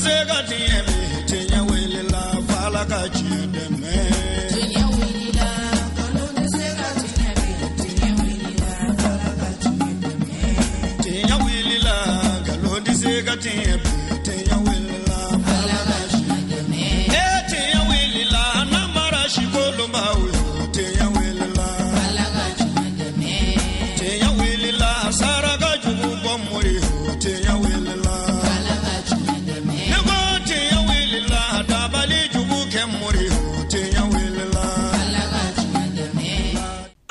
se ka tiɲɛ bi, tiɲɛ wulila f'Ala ka tiɲɛ dɛmɛ. Tiɲɛ wulila, nkalon tɛ se ka tiɲɛ bi, tiɲɛ wulila f'Ala ka tiɲɛ dɛmɛ. Tiɲɛ wulila, nkalon tɛ se ka tiɲɛ bi, tiɲɛ wulila Ala ka tiɲɛ dɛmɛ. E tiɲɛ wulila, namara sikolonbaw yo, tiɲɛ wulila. Ala ka tiɲɛ dɛmɛ. Tiɲɛ wulila, saraka jugu bɔ mori yo, tiɲɛ wulila. Ala ka tiɲɛ dɛmɛ. Ne ko tiɲɛ wulila, dabali jugu kɛ mori yo, tiɲɛ wulila. Ala ka tiɲɛ dɛmɛ.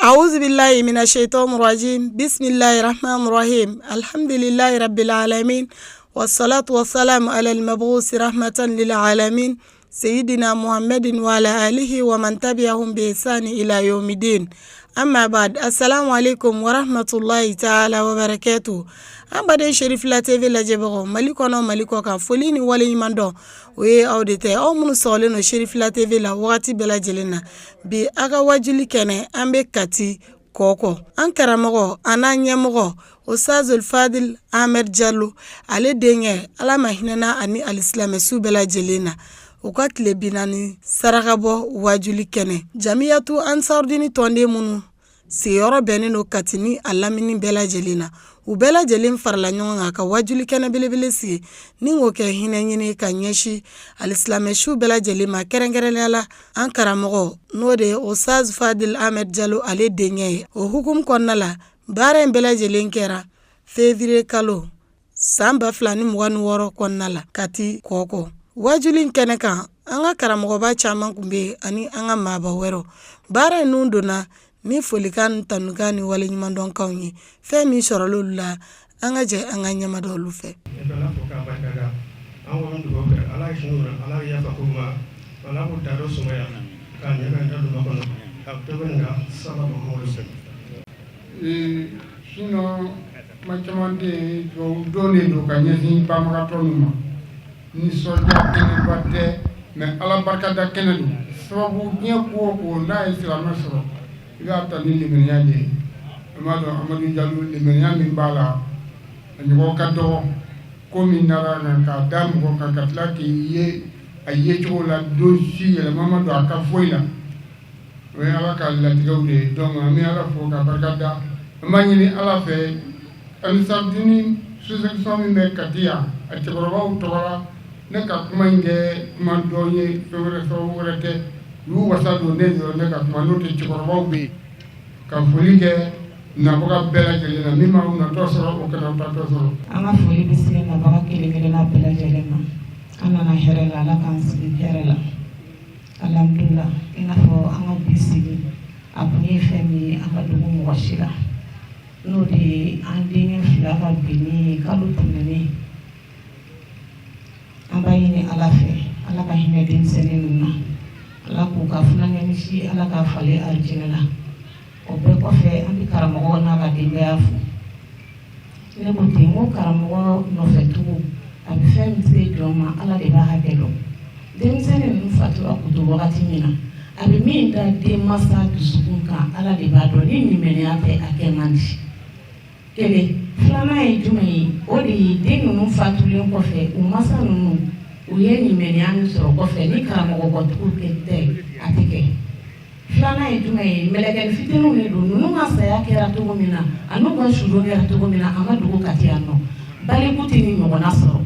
أعوذ بالله من الشيطان الرجيم، بسم الله الرحمن الرحيم، الحمد لله رب العالمين، والصلاة والسلام على المبعوث رحمة للعالمين سيدنا محمد وعلى آله ومن تبعهم بإحسان إلى يوم الدين، أما بعد، السلام عليكم ورحمة الله تعالى وبركاته. An baden Cherifila TV lajɛbagaw, Mali kɔnɔ, Mali kɔ kan, foli ni waleɲuman dɔn o ye aw de tɛ, aw minnu sɔgɔlen don Cherifila TV la wagati bɛɛ lajɛlen na. Bi a ka wajuli kɛnɛ, an bɛ Kati Kɔkɔ. An karamɔgɔ a n'an ɲɛmɔgɔ Ustazul Fadil Ahmed Jalo, ale denkɛ, Ala ma hinɛna ani alisilamɛsu bɛɛ lajɛlen na, u ka tile 40 sarakabɔ wajuli kɛnɛ, Jamiyatu Ansarudini tɔnden minnu sigiyɔrɔ bɛnnen don Kati ni a lamini bɛɛ lajɛlen na, u bɛɛ lajɛlen farala ɲɔgɔn kan ka wajuli kɛnɛ belebele sigi ni k'o kɛ hinɛ ɲini ka ɲɛsin alisilamɛsiw bɛɛ lajɛlen ma, kɛrɛnkɛrɛnnenya la an karamɔgɔ, n'o de ye Ustaz Fadil Ahmed Jalo, ale denkɛ ye. O hukumu kɔnɔna la, baara in bɛɛ lajɛlen kɛra février kalo san 2026 kɔnɔna la Kati Kɔkɔ. Wajuli in kɛnɛ kan, an ka karamɔgɔba caman tun bɛ yen ani an ka maaba wɛrɛw. Baara in nun donna ni folikan ni tanukan ni waleɲumandɔnkanw ye. Fɛn min sɔrɔla olu la, an ka jɛ an ka ɲɛmada olu fɛ. E bɛ Ala fo k'a barikada. An kɔni dugawu kɛ Ala ye sini na, Ala ye yafa k'u ma, Ala k'u da dɔ sumaya k'a ɲɛ ka da duba kɔnɔ a bɛ nin ka saba Muhamadu. Sinon kuma caman tɛ yen. Dugawu don de don ka ɲɛsin banbagatɔ ninnu ma. Nisɔndiya kɛnɛba tɛ, mais Ala barikada kɛnɛ don. Sababu diɲɛ ko o ko n'a ye silamɛ sɔrɔ, i b'a ta ni limaniya de ye. An b'a dɔn Amadu Jalo, limaniya min b'a la, a ɲɔgɔn ka dɔgɔ. Ko min dara kan k'a da mɔgɔ kan ka tila k'i ye a ye cogo la, don si yɛlɛma ma don a ka foyi la, o ye Ala ka latigɛw de ye. Donc an bɛ Ala fo ka barika da. An b'a ɲini Ala fɛ, Ansarudini sous-section min bɛ Kati yan, a cɛkɔrɔbaw tɔgɔ la, ne ka kuma in kɛ kuma dɔn ye, fɛn wɛrɛ sababu wɛrɛ tɛ, u y'u wasa don ne dɔrɔn ne ka kuma, n'o tɛ cɛkɔrɔbaw bɛ yen. Ka foli kɛ nabaga bɛɛ lajɛlen na, min m'aw natɔ sɔrɔ, o kana taatɔ sɔrɔ. An ka foli bɛ se nabaga kelen kelenna bɛɛ lajɛlen ma. An nana hɛrɛ la, Ala k'an sigi hɛrɛ la, alhamdulila. I n'a fɔ an ka bi sigi, a kun ye fɛn min ye, an ka dugu mɔgɔ si la, n'o de ye an denkɛ fila ka binni ye kalo tɛmɛnen. An b'a ɲini Ala fɛ, Ala ka hinɛ denmisɛnnin ninnu na, Ala k'u ka funankɛni si, Ala k'a falen arijinɛ la. O bɛɛ kɔfɛ, an bɛ karamɔgɔ n'a ka denbaya fo. Ne ko ten, n ko karamɔgɔ nɔfɛ tugu, a bɛ fɛn min se jɔn ma, Ala de b'a hakɛ dɔn. Denmisɛnnin ninnu fatura k'u to wagati min na, a bɛ min da denmansa dusukun kan, Ala de b'a dɔn. Ni limaniya tɛ, a kɛ man di. Kelen filanan ye jumɛn ye? O de ye den ninnu fatulen kɔfɛ, u masa ninnu, u ye limaniya min sɔrɔ kɔfɛ, ni karamɔgɔ kɔtugu tɛ, a tɛ kɛ. Filanan ye jumɛn ye? Mɛlɛkɛnin fitininw de don. Ninnu ka saya kɛra cogo min na, a n'u ka sudon kɛra cogo min na, a ma dogo Kati yan nɔ. Baliku tɛ nin ɲɔgɔnna sɔrɔ.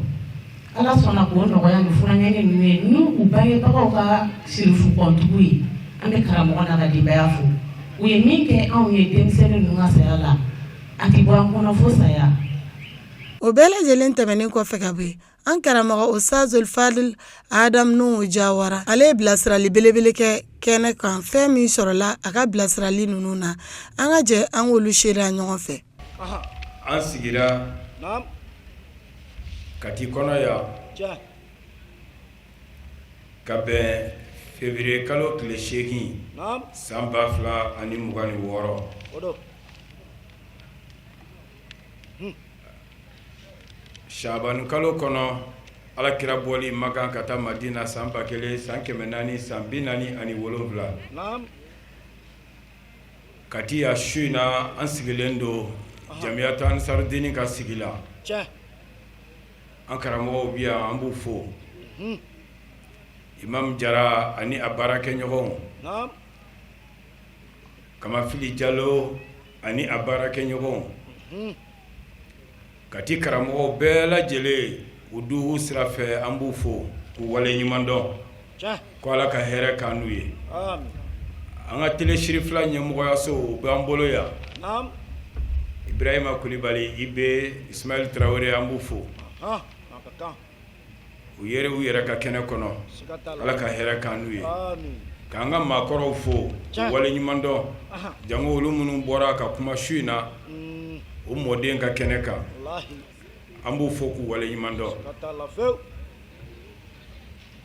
Ala sɔnna k'o nɔgɔya ni funankɛnin ninnu ye, n'u u bangebagaw ka sirifu kɔntugu ye. An bɛ karamɔgɔ n'a ka denbaya fo. U ye min kɛ anw ye denmisɛnnin ninnu ka saya la, a tɛ bɔ an kɔnɔ fo saya. O bɛɛ lajɛlen tɛmɛnen kɔfɛ ka bɔ yen, an karamɔgɔ Ustazul Fadil Adam Nuhu Jawara, ale ye bilasirali belebele kɛ kɛnɛ kan. Fɛn min sɔrɔla a ka bilasirali ninnu na, an ka jɛ an k'olu seereya ɲɔgɔn fɛ. An sigira Kati kɔnɔ yan ka bɛn février kalo tile 8 san 2026, Shabani kalo kɔnɔ, Ala kira bɔli Makan ka taa Madina san 1447. Kati yan su in na, an sigilen don Jamiyatu Ansarudini ka sigi la. An karamɔgɔw bi yan, an b'u fo. Imam Jara ani a baarakɛɲɔgɔnw, Kamafili Jalo ani a baarakɛɲɔgɔnw, Kati karamɔgɔw bɛɛ lajɛlen, u duhu sira fɛ, an b'u fo k'u waleɲuman dɔn, ko Ala ka hɛrɛ k'an n'u ye. An ka télé Sirifila ɲɛmɔgɔyaso, u b'an bolo yan, Ibrahima Kulibali, i bɛ Ismaël Tarawele, an b'u fo. U yɛrɛ, u yɛrɛ ka kɛnɛ kɔnɔ. Ala ka hɛrɛ k'an n'u ye. K'an ka maakɔrɔw fo, waleɲuman dɔn, jango olu minnu bɔra ka kuma su in na u mɔden ka kɛnɛ kan, an b'u fo k'u waleɲuman dɔn.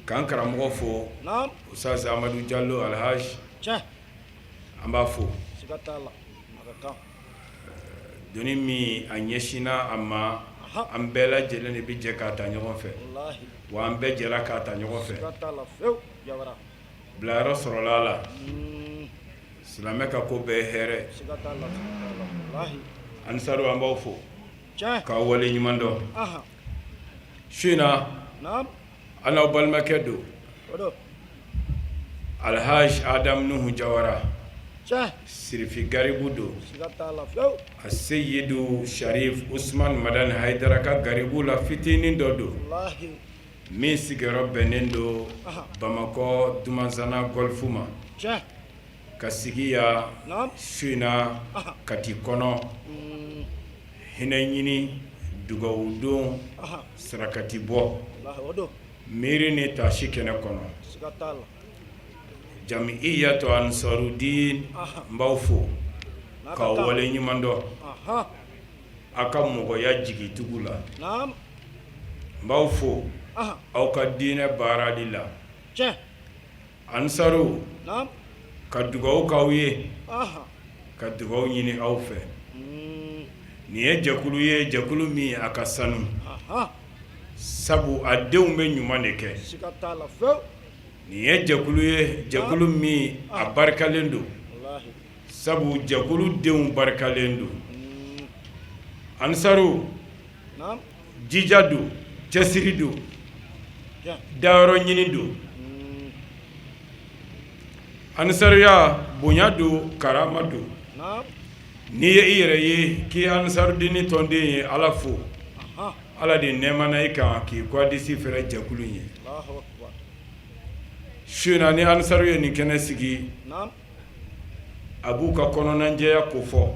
K'an karamɔgɔ fo, Ustaz Amadu Jalo Alhaji, an b'a fo. Doni min a ɲɛsinna a ma, an bɛɛ lajɛlen de bɛ jɛ k'a ta ɲɔgɔn fɛ, wa an bɛɛ jɛra k'a ta ɲɔgɔn fɛ. Bilayɔrɔ sɔrɔla a la. Silamɛ ka ko bɛɛ hɛrɛ. Ansaru, an b'aw fo k'aw wale ɲuman dɔn. Su in na, an n'aw balimakɛ don, Alhaji Adamu Nuhu Jawara, Sirifi garibu don, a Seyidu Sharif Usman Madani Hayidara ka garibu la fitinin dɔ don, min sigiyɔrɔ bɛnnen don Bamakɔ Dumanzana Golf ma, ka sigi yan su in na Kati kɔnɔ, hinɛ ɲini, dugawu don, sarakati bɔ, miiri ni taasi kɛnɛ kɔnɔ. Jamiyatu Ansarudin, n b'aw fo k'aw wale ɲuman dɔn aw ka mɔgɔya jigitugu la. N b'aw fo aw ka diinɛ baarali la. Ansaru, ka dugawu k'aw ye, ka dugawu ɲini aw fɛ. Nin ye jɛkulu ye, jɛkulu min a ka sanu, sabu a denw bɛ ɲuman de kɛ. Nin ye jɛkulu ye, jɛkulu min a barikalen don, sabu jɛkulu denw barikalen don. Ansaru, jija don, cɛsiri don, dayɔrɔ ɲini don. Ansaruya bonya don, karama don. N'i ye i yɛrɛ ye k'i ansarudini tɔnden ye, Ala fo. Ala de nɛɛmana i kan k'i kɔdisi fɛrɛ jɛkulu ye. Su in na, ni ansaru ye nin kɛnɛ sigi, a b'u ka kɔnɔnajɛya ko fɔ,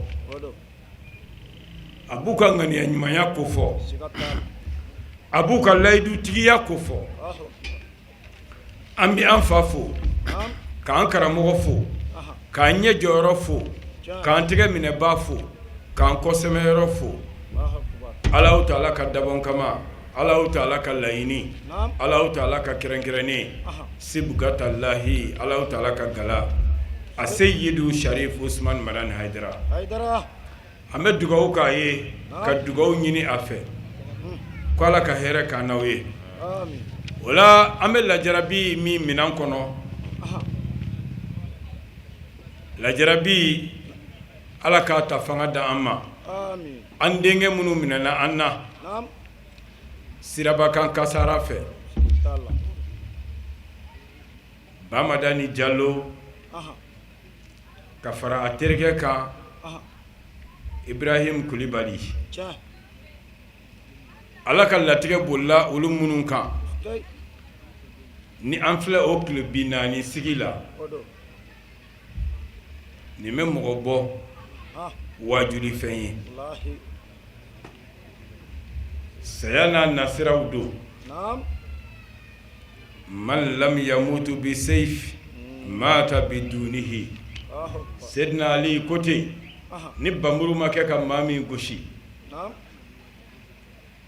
a b'u ka ŋaniya ɲumanya ko fɔ, a b'u ka layidutigiya ko fɔ. An bɛ an fa fo, k'an karamɔgɔ fo, k'an ɲɛ jɔyɔrɔ fo, k'an tɛgɛ minɛbaa fo, k'an kɔsɛmɛyɔrɔ fo. Alahu taala ka dabɔn kama, Alahu taala ka laɲini, Alahu taala ka kɛrɛnkɛrɛnnen, sibugatallahi, Alahu taala ka gala, a seyidu Sharif Usman Madani Hayidara. An bɛ dugawu k'a ye, ka dugawu ɲini a fɛ ko Ala ka hɛrɛ k'an n'aw ye. O la, an bɛ lajarabi min minɛn kɔnɔ, lajarabi, Ala k'a ta fanga di an ma. An denkɛ minnu minɛna an na sirabakan kasara fɛ, Bamadani Jalo ka fara a terikɛ kan Ibrahim Kulibali, Ala ka latigɛ bolila olu minnu kan, ni an filɛ o tile 40 sigi la, nin bɛ mɔgɔ bɔ wajuli fɛn ye. Saya n'a nasiraw don. Man lam yamutu bi seyfi mata bidunihi. Seydina Ali ko ten, ni npanmuru ma kɛ ka maa min gosi,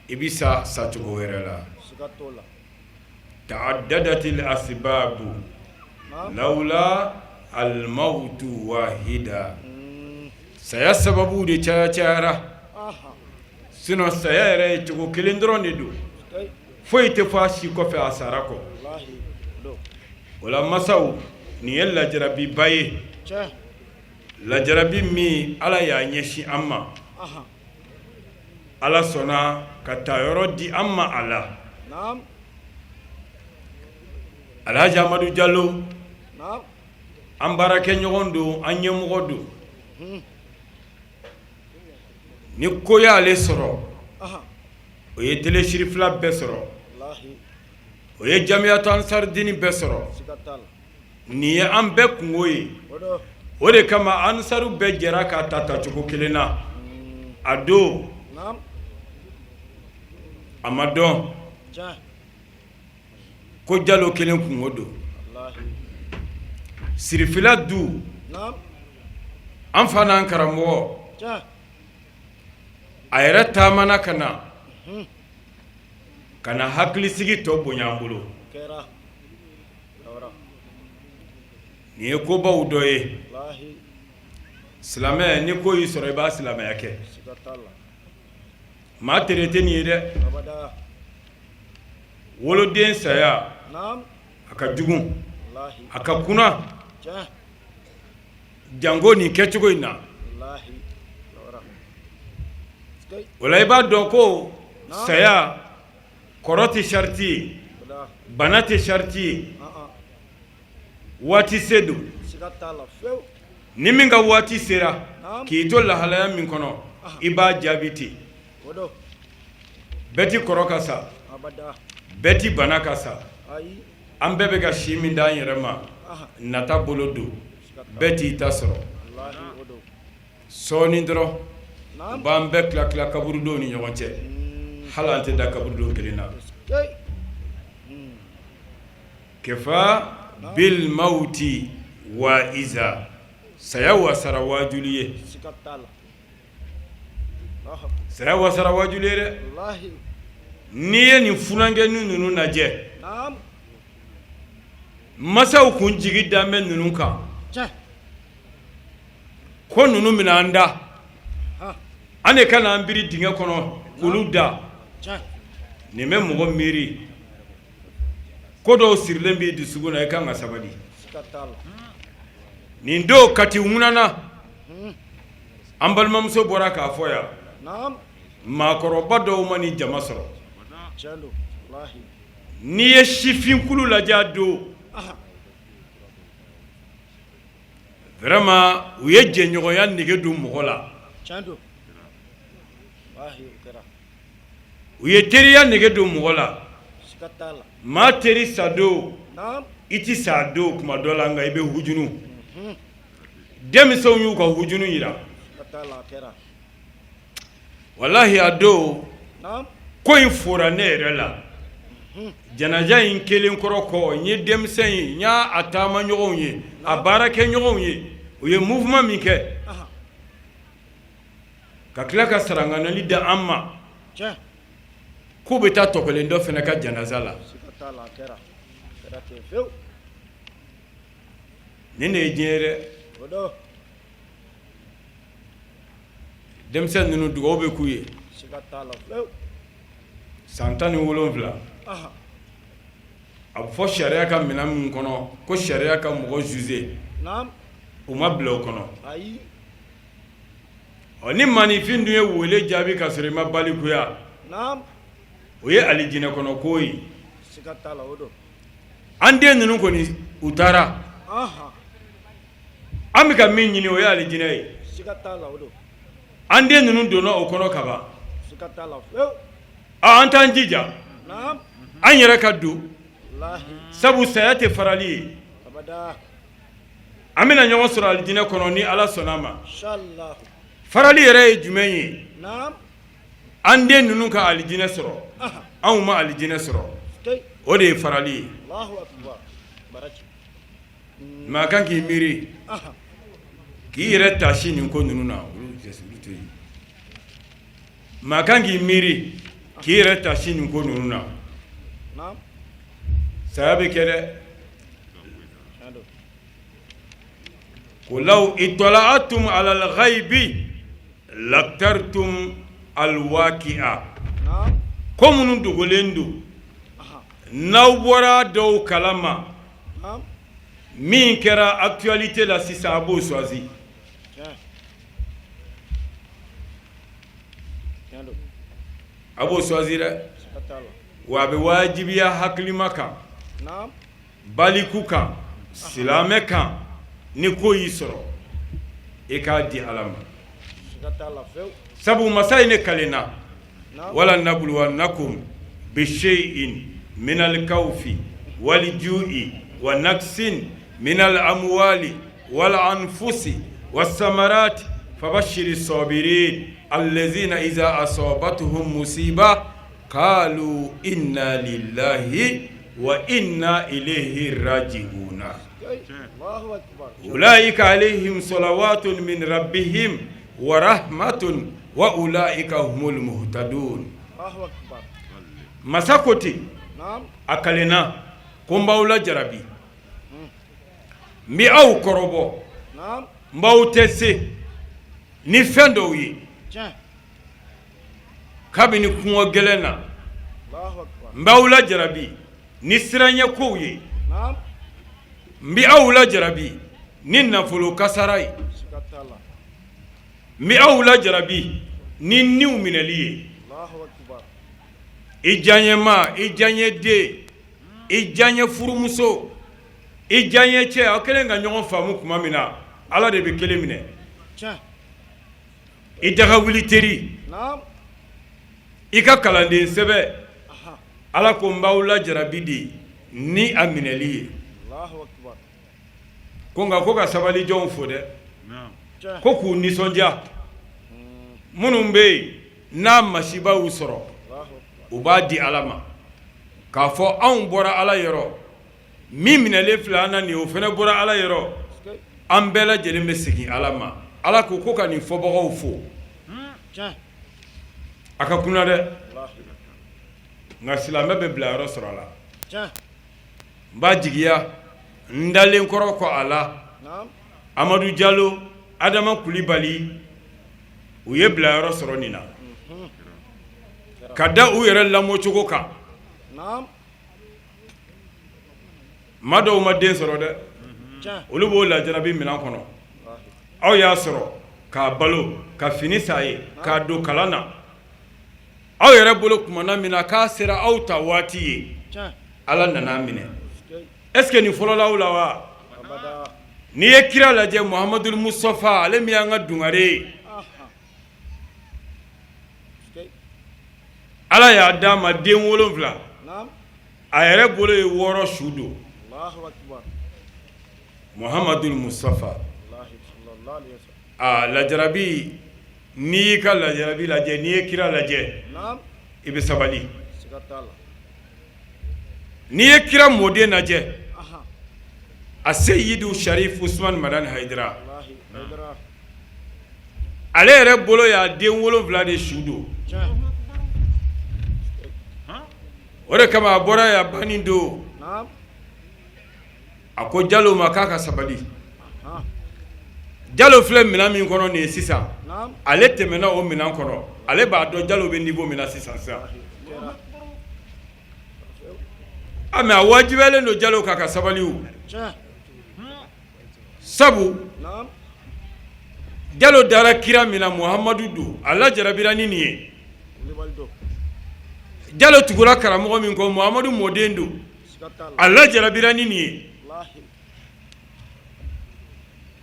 i bɛ sa sacogo wɛrɛ la. Ta'addadatil asbabu lawla al-mawtu wahida. Saya sababu de caya cayara, sinon saya yɛrɛ ye cogo kelen dɔrɔn de don, foyi tɛ fɔ a si kɔfɛ a sara kɔ. O la masaw, nin ye lajarabiba ye, lajarabi min Ala y'a ɲɛsin an ma. Ala sɔnna ka taa yɔrɔ di an ma a la. Alhaji Amadu Jalo, an baarakɛɲɔgɔn don, an ɲɛmɔgɔ don. Ni ko y'ale sɔrɔ, o ye Télé Sirifila bɛɛ sɔrɔ, o ye Jamiyatu Ansaridini bɛɛ sɔrɔ. Nin ye an bɛɛ kunko ye. O de kama ansaru bɛɛ jɛra k'a ta tacogo kelen na. A don a ma dɔn ko Jalo kelen kunko don. Sirifila du, an fa n'an karamɔgɔ, a yɛrɛ taamana ka na ka na hakilisigi tɔ bonya an bolo. Nin ye kobaw dɔ ye. Silamɛ, ni ko y'i sɔrɔ, i b'a silamɛya kɛ. Maa tere tɛ nin ye dɛ. Woloden saya, a ka jugu, a ka kunna, janko nin kɛcogo in na. O la i b'a dɔn ko saya kɔrɔ tɛ sariti ye, bana tɛ sariti ye, waati se don. Ni min ka waati sera k'i to lahalaya min kɔnɔ, i b'a jaabi ten. Bɛɛ ti kɔrɔ ka sa, bɛɛ ti bana ka sa. An bɛɛ bɛ ka si min d'an yɛrɛ ma, nata bolo don, bɛɛ t'i ta sɔrɔ. Sɔɔni dɔrɔn u b'an bɛɛ tila tila kaburudow ni ɲɔgɔn cɛ, hali an tɛ da kaburudo kelen na. Kafa bil mawti wa'iza, saya wasara waajuli ye, saya wasara waajuli ye dɛ. N'i ye nin funankɛnin ninnu lajɛ, masaw kun jigi dan bɛ ninnu kan ko ninnu bɛna an da, an de ka an biri dingɛ kɔnɔ k'olu da. Nin bɛ mɔgɔ miiri ko dɔw sirilen b'i dusukun na, i kan ka sabali. Nin don Kati ŋunana, an balimamuso bɔra k'a fɔ yan, maakɔrɔba dɔw ma nin jama sɔrɔ. N'i ye sifinkulu lajɛ a don, vraiment u ye jɛɲɔgɔnya nege don mɔgɔ la, u ye teriya nege don mɔgɔ la. Maa teri sa don, i tɛ sa don kuma dɔ la, nka i bɛ hujunu. Denmisɛnw y'u ka hujunu jira. Walahi a don ko in fora ne yɛrɛ la. Janaja in kelen kɔrɔ kɔ, n ye denmisɛn ye, n y'a a taama ɲɔgɔnw ye, a baarakɛ ɲɔgɔnw ye, u ye mouvement min kɛ ka tila ka sarankanali di an ma k'u bɛ taa tɔ kelen dɔ fana ka janaja la. Nin de ye diɲɛ ye dɛ. Denmisɛn ninnu, dugawu bɛ k'u ye. San 17, a bɛ fɔ sariya ka minɛn min kɔnɔ ko sariya ka mɔgɔ juger, u ma bila o kɔnɔ. Ɔ ni maaninfin dun ye wele jaabi ka sɔrɔ i ma balikuya, o ye alijinɛ kɔnɔ ko ye. An den ninnu kɔni, u taara. An bɛ ka min ɲini, o ye alijinɛ ye. An den ninnu donna o kɔnɔ kaban. An t'an jija an yɛrɛ ka don, sabu saya tɛ farali ye. An bɛna ɲɔgɔn sɔrɔ alijinɛ kɔnɔ ni Ala sɔnna a ma. Farali yɛrɛ ye jumɛn ye? An den ninnu ka alijinɛ sɔrɔ, anw ma alijinɛ sɔrɔ, o de ye farali ye. Maa kan k'i miiri k'i yɛrɛ tasi nin ko ninnu na. Maa kan k'i miiri k'i yɛrɛ tasi nin ko ninnu na. Saya bɛ kɛ dɛ. Ko law itala'atum alal ghaibi lakhtartum alwaqi'a, ko minnu dogolen don, n'aw bɔra dɔw kalama, min kɛra actualité la sisan, a b'o choisi. A b'o choisir dɛ. Wa a bɛ wajibiya hakilima kan, baliku kan, silamɛ kan, ni ko y'i sɔrɔ i k'a di Ala ma. Sabu masa in ne kalenna wala nabluwannakum bishayin minal kawfi wal ju'i wa naqsin minal amwali wal anfusi wasamarati fabashiri sabirin allazina iza asabatuhum musiba qalu inna lillahi wa inna ilayhi raji'una ulaika alayhim salawatun min rabbihim wa rahmatun wa ulaika humul muhtadun. Masa ko ten, a kalenna ko n b'aw lajarabi, n bɛ aw kɔrɔbɔ, n b'aw tester ni fɛn dɔw ye kabini kɔngɔ gɛlɛn na, n b'aw lajarabi ni siranɲɛ kow ye, n bɛ aw lajarabi ni nafolo kasara ye, n bɛ aw lajarabi ni niw minɛli ye, i diyaɲɛma, i diyaɲɛ den, i diyaɲɛ furumuso, i diyaɲɛ cɛ, aw kɛlen ka ɲɔgɔn faamu tuma min na, Ala de bɛ kelen minɛ, i daga wuli teri, i ka kalanden sɛbɛ, Ala ko n b'aw lajarabi de ni a minɛli ye. Ko nka ko ka sabali jɔnw fo dɛ, ko k'u nisɔndiya, minnu bɛ yen n'a masiba y'u sɔrɔ, u b'a di Ala ma k'a fɔ anw bɔra Ala yɔrɔ, min minɛlen filɛ an na nin ye, o fana bɔra Ala yɔrɔ, an bɛɛ lajɛlen bɛ segin Ala ma. Ala ko ko ka nin fɔbagaw fo. A ka kunna dɛ, nka silamɛ bɛ bila yɔrɔ sɔrɔ a la. N b'a jigiya n dalen kɔrɔ kɔ a la, Amadu Jalo, Adama Kulibali, u ye bilayɔrɔ sɔrɔ nin na ka da u yɛrɛ lamɔcogo kan. Maa dɔw ma den sɔrɔ dɛ, olu b'o lajarabi minɛn kɔnɔ. Aw y'a sɔrɔ k'a balo, ka fini san a ye, k'a don kalan na. Aw yɛrɛ bolo kumana min na k'a sera aw ta waati ye, Ala nana minɛ. Est ce que nin fɔlɔla aw la wa? N'i ye kira lajɛ Muhamadul Mustafa, ale min y'an ka dungare ye, Ala y'a d'a ma den 7, a yɛrɛ bolo ye 6 su don. Muhamadul Mustafa, aa lajarabi, n'i y'i ka lajarabi lajɛ, n'i ye kira lajɛ, i bɛ sabali. N'i ye kira mɔden lajɛ, a Seyidu Sharif Usman Madani Hayidara, ale yɛrɛ bolo y'a den 7 de su don. O de kama a bɔra yan banni don, a ko Jalo ma k'a ka sabali. Jalo filɛ minɛn min kɔnɔ nin ye sisan, ale tɛmɛna o minɛn kɔnɔ, ale b'a dɔn Jalo bɛ niveau min na sisan sisan. A mais a wajibiyalen don Jalo kan ka sabali o, sabu Jalo dara kira min na Muhamadu don, a lajarabira ni nin ye. Jalo tugura karamɔgɔ min kɔ, Muhamadu mɔden don, a lajarabira ni nin ye.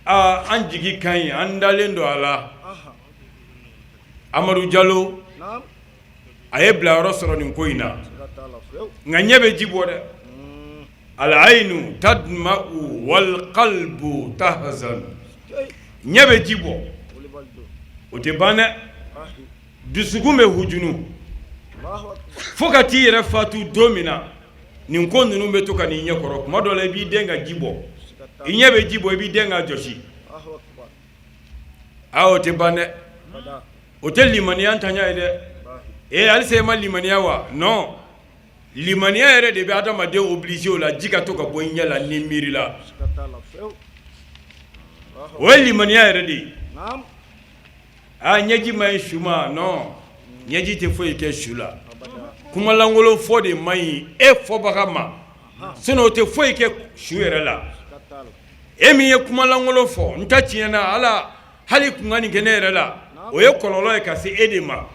Aa an jigi ka ɲi, an dalen don a la. Amadu Jalo a ye bilayɔrɔ sɔrɔ nin ko in na, nka ɲɛ bɛ ji bɔ dɛ. Al-aynu tadma'u wal qalbu tahzan, ɲɛ bɛ ji bɔ, o tɛ ban dɛ, dusukun bɛ hujunu fo ka t'i yɛrɛ fatu don min na. Nin ko ninnu bɛ to ka n'i ɲɛ kɔrɔ tuma dɔ la, i b'i den ka ji bɔ, i ɲɛ bɛ ji bɔ, i b'i den ka jɔsi. Aa o tɛ ban dɛ, o tɛ limaniya ntanya ye dɛ. Ee halisa i ma limaniya wa? Non, limaniya yɛrɛ de bɛ adamaden obligé o la, ji ka to ka bɔ i ɲɛ la ni miiri la, o ye limaniya yɛrɛ de ye. Aa ɲɛji ma ɲi su ma? Non, ɲɛji tɛ foyi kɛ su la. Kumalankolon fɔ de man ɲi e fɔbaga ma, sinon o tɛ foyi kɛ su yɛrɛ la. E min ye kumalankolon fɔ, n ta tiɲɛna, ala hali kun ka nin kɛ ne yɛrɛ la, o ye kɔlɔlɔ ye ka se e de ma.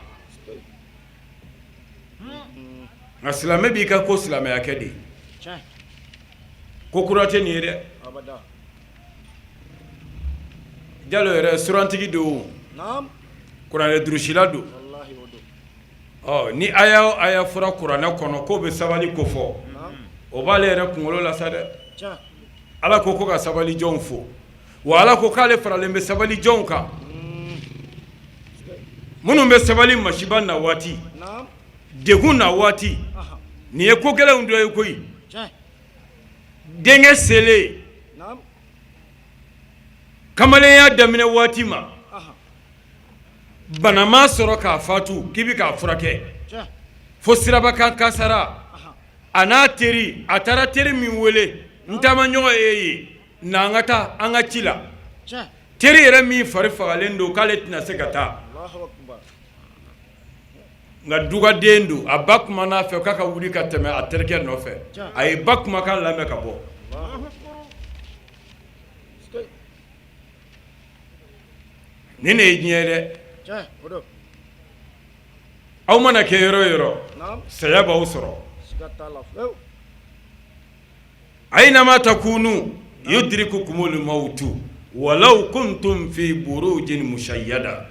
Nka silamɛ b'i ka ko silamɛya kɛ de. Ko kura tɛ nin ye dɛ. Jalo yɛrɛ surantigi don, kuranɛ durusila don. Ɔ ni aya o aya fɔra kuranɛ kɔnɔ k'o bɛ sabali ko fɔ, o b'ale yɛrɛ kunkolo la sa dɛ. Ala ko ko ka sabali jɔnw fo, wa Ala ko k'ale faralen bɛ sabali jɔnw kan minnu bɛ sabali masiba na waati, degun na waati. Nin ye ko gɛlɛnw dɔ ye koyi. Denkɛ selen kamalenya daminɛ waati ma, bana m'a sɔrɔ k'a fatu k'i bɛ k'a furakɛ fo sirabakan kasara a n'a teri, a taara teri min wele, n taamaɲɔgɔn e ye na an ka taa an ka ci la. Teri yɛrɛ min fari fagalen don k'ale tɛna se ka taa, nka dugaden don, a ba kumana a fɛ k'a ka wuli ka tɛmɛ a terikɛ nɔfɛ, a ye ba kumakan lamɛn ka bɔ. Nin de ye diɲɛ ye dɛ. Aw mana kɛ yɔrɔ o yɔrɔ, saya b'aw sɔrɔ. Aynama takunu yudrikukumul mawtu walaw kuntum fi burujin mushayyada.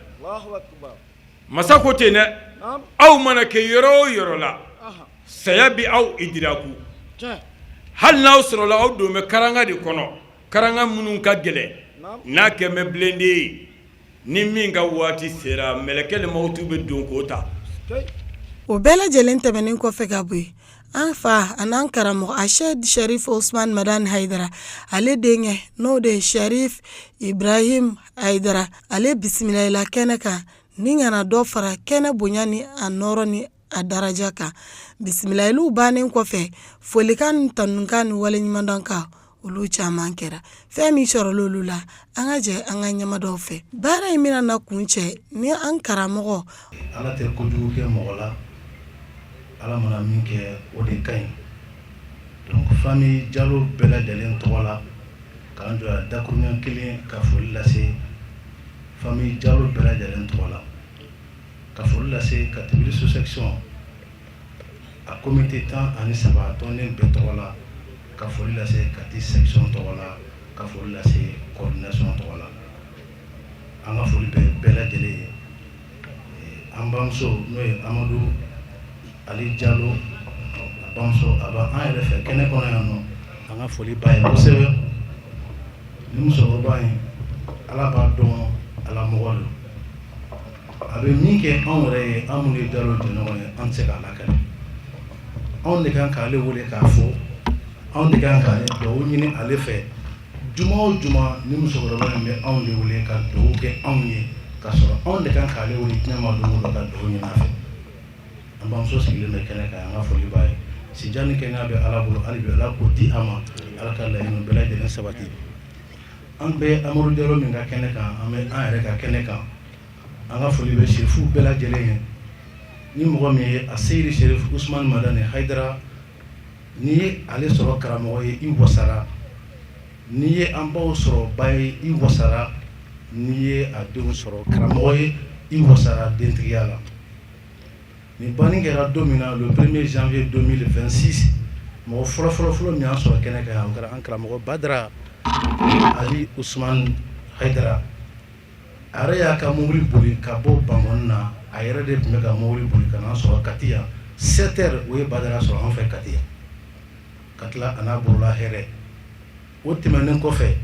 Masa ko ten dɛ, aw mana kɛ yɔrɔ o yɔrɔ la, saya bɛ aw idiraku, hali n'aw sɔrɔla aw don bɛ karanga de kɔnɔ, karanga minnu ka gɛlɛn n'a kɛlen bɛ blindé ye, ni min ka waati sera mɛlɛkɛli mawutu bɛ don k'o ta. O bɛɛ lajɛlen tɛmɛnen kɔfɛ ka bɔ yen, an fa an'an karamɔgɔ Asɛdi Sɛrifu Usumani Madani Hayidara, ale denkɛ n'o de ye Sɛrifu Ibrahim Hayidara, ale bisimilayila kɛnɛ kan ni ka na dɔ fara kɛnɛ bonya ni a nɔɔrɔ ni a daraja kan. Bisimilayiliw bannen kɔfɛ, folikan ni tanukan ni waleɲumandɔnkan olu caman kɛra. Fɛn min sɔrɔla olu la, an ka jɛ an ka ɲɛmadaw fɛ. Baara in bɛna na kuncɛ ni an karamɔgɔ. Ala tɛ kojugu kɛ mɔgɔ la, Ala mana min kɛ o de ka ɲi. Donc famille Jalo bɛɛ lajɛlen tɔgɔ la, k'an jɔ yan dakuruɲɛ kelen ka foli lase famille Jalo bɛɛ lajɛlen tɔgɔ la. Ka foli lase Katibiri sous section a comité 13 tɔnden bɛɛ tɔgɔ la, ka foli lase Kati section tɔgɔ la, ka foli lase coordination tɔgɔ la. An ka foli bɛ bɛɛ lajɛlen ye. An bamuso n'o ye Amadu Ali Jalo, a bamuso a b'an yɛrɛ fɛ kɛnɛ kɔnɔ yan nɔ, an ka foli b'a ye kosɛbɛ. Ni musokɔrɔba in, Ala b'a dɔn, Ala mɔgɔ don. A bɛ min kɛ anw yɛrɛ ye, an minnu ye Jalo jɛɲɔgɔn ye, an tɛ se k'a lakali. Anw de kan k'ale wele k'a fo, anw de kan k'ale dugawu ɲini ale fɛ. Juma o juma, ni musokɔrɔba in bɛ anw de wele ka dugawu kɛ anw ye, k'a sɔrɔ anw de kan k'ale wele diɲɛ ma don o don ka dugawu ɲini a fɛ. An bamuso sigilen bɛ kɛnɛ kan, an ka foli b'a ye. Sijan ni kɛnɛya bɛ Ala bolo, hali bi Ala k'o di a ma, Ala ka laɲiniw bɛɛ lajɛlen sabati. An bɛ Amadu Jalo min ka kɛnɛ kan, an bɛ an yɛrɛ ka kɛnɛ kan. An ka foli bɛ serifuw bɛɛ lajɛlen ye. Ni mɔgɔ min ye a Seyidi Serifu Usumani Madani Hayidara, n'i ye ale sɔrɔ karamɔgɔ ye, i wasara. N'i ye an baw sɔrɔ ba ye, i wasara. N'i ye a denw sɔrɔ karamɔgɔ ye, i wasara dentigiya la. Nin banni kɛra don min na, le premier janvier 2026, mɔgɔ fɔlɔ fɔlɔ fɔlɔ min y'an sɔrɔ kɛnɛ kan yan, o kɛra an karamɔgɔ Badara Ali Usumani Hayidara. A yɛrɛ y'a ka mobili boli ka bɔ Bankɔni na, a yɛrɛ de tun bɛ ka mobili boli ka n'an sɔrɔ Kati yan 7 heures, o ye Badara sɔrɔ an fɛ Kati yan, ka tila a n'a bolola hɛrɛ. O tɛmɛnen kɔfɛ,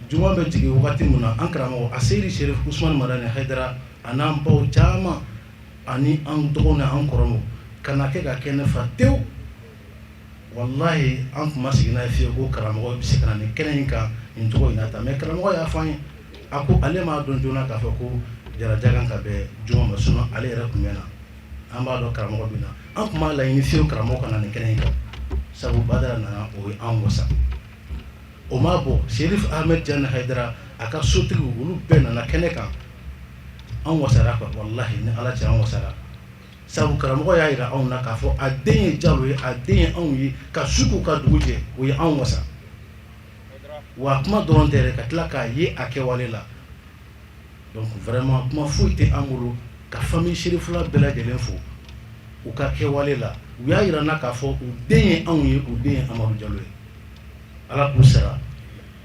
juma bɛ jigin wagati min na, an karamɔgɔ a Seyidi Serifu Usumani Madani Hayidara a n'an baw caman ani an dɔgɔw ni an kɔrɔw ka na kɛ ka kɛnɛ fa tewu. Walahi an tun ma sigi n'a ye fiyewu ko karamɔgɔ bɛ se ka na nin kɛnɛ in kan nin cogo in na tan, mais karamɔgɔ y'a fɔ an ye, a ko ale m'a dɔn joona k'a fɔ ko jaraja kan ka bɛn juma ma, sinon ale yɛrɛ tun bɛ na. An b'a dɔn karamɔgɔ bɛ na, an tun m'a laɲini fiyewu karamɔgɔ ka na nin kɛnɛ in kan, sabu Badara nana, o ye an wasa. O m'a bɔ, Serif Ahmed Tijani Hayidara a ka sotigiw olu bɛɛ nana kɛnɛ kan, an wasara quoi, walahi ni Ala cɛ an wasara. Sabu karamɔgɔ y'a jira anw na k'a fɔ a den ye Jalo ye, a den ye anw ye, ka su ko ka dugu jɛ, o ye anw wasa. Wa kuma dɔrɔn tɛ dɛ, ka tila k'a ye a kɛwale la. Donc vraiment kuma foyi tɛ an bolo ka famille serifula bɛɛ lajɛlen fo u ka kɛwale la. U y'a yira n na k'a fɔ u den ye anw ye, u den ye Amadu Jalo ye. Ala k'u sara,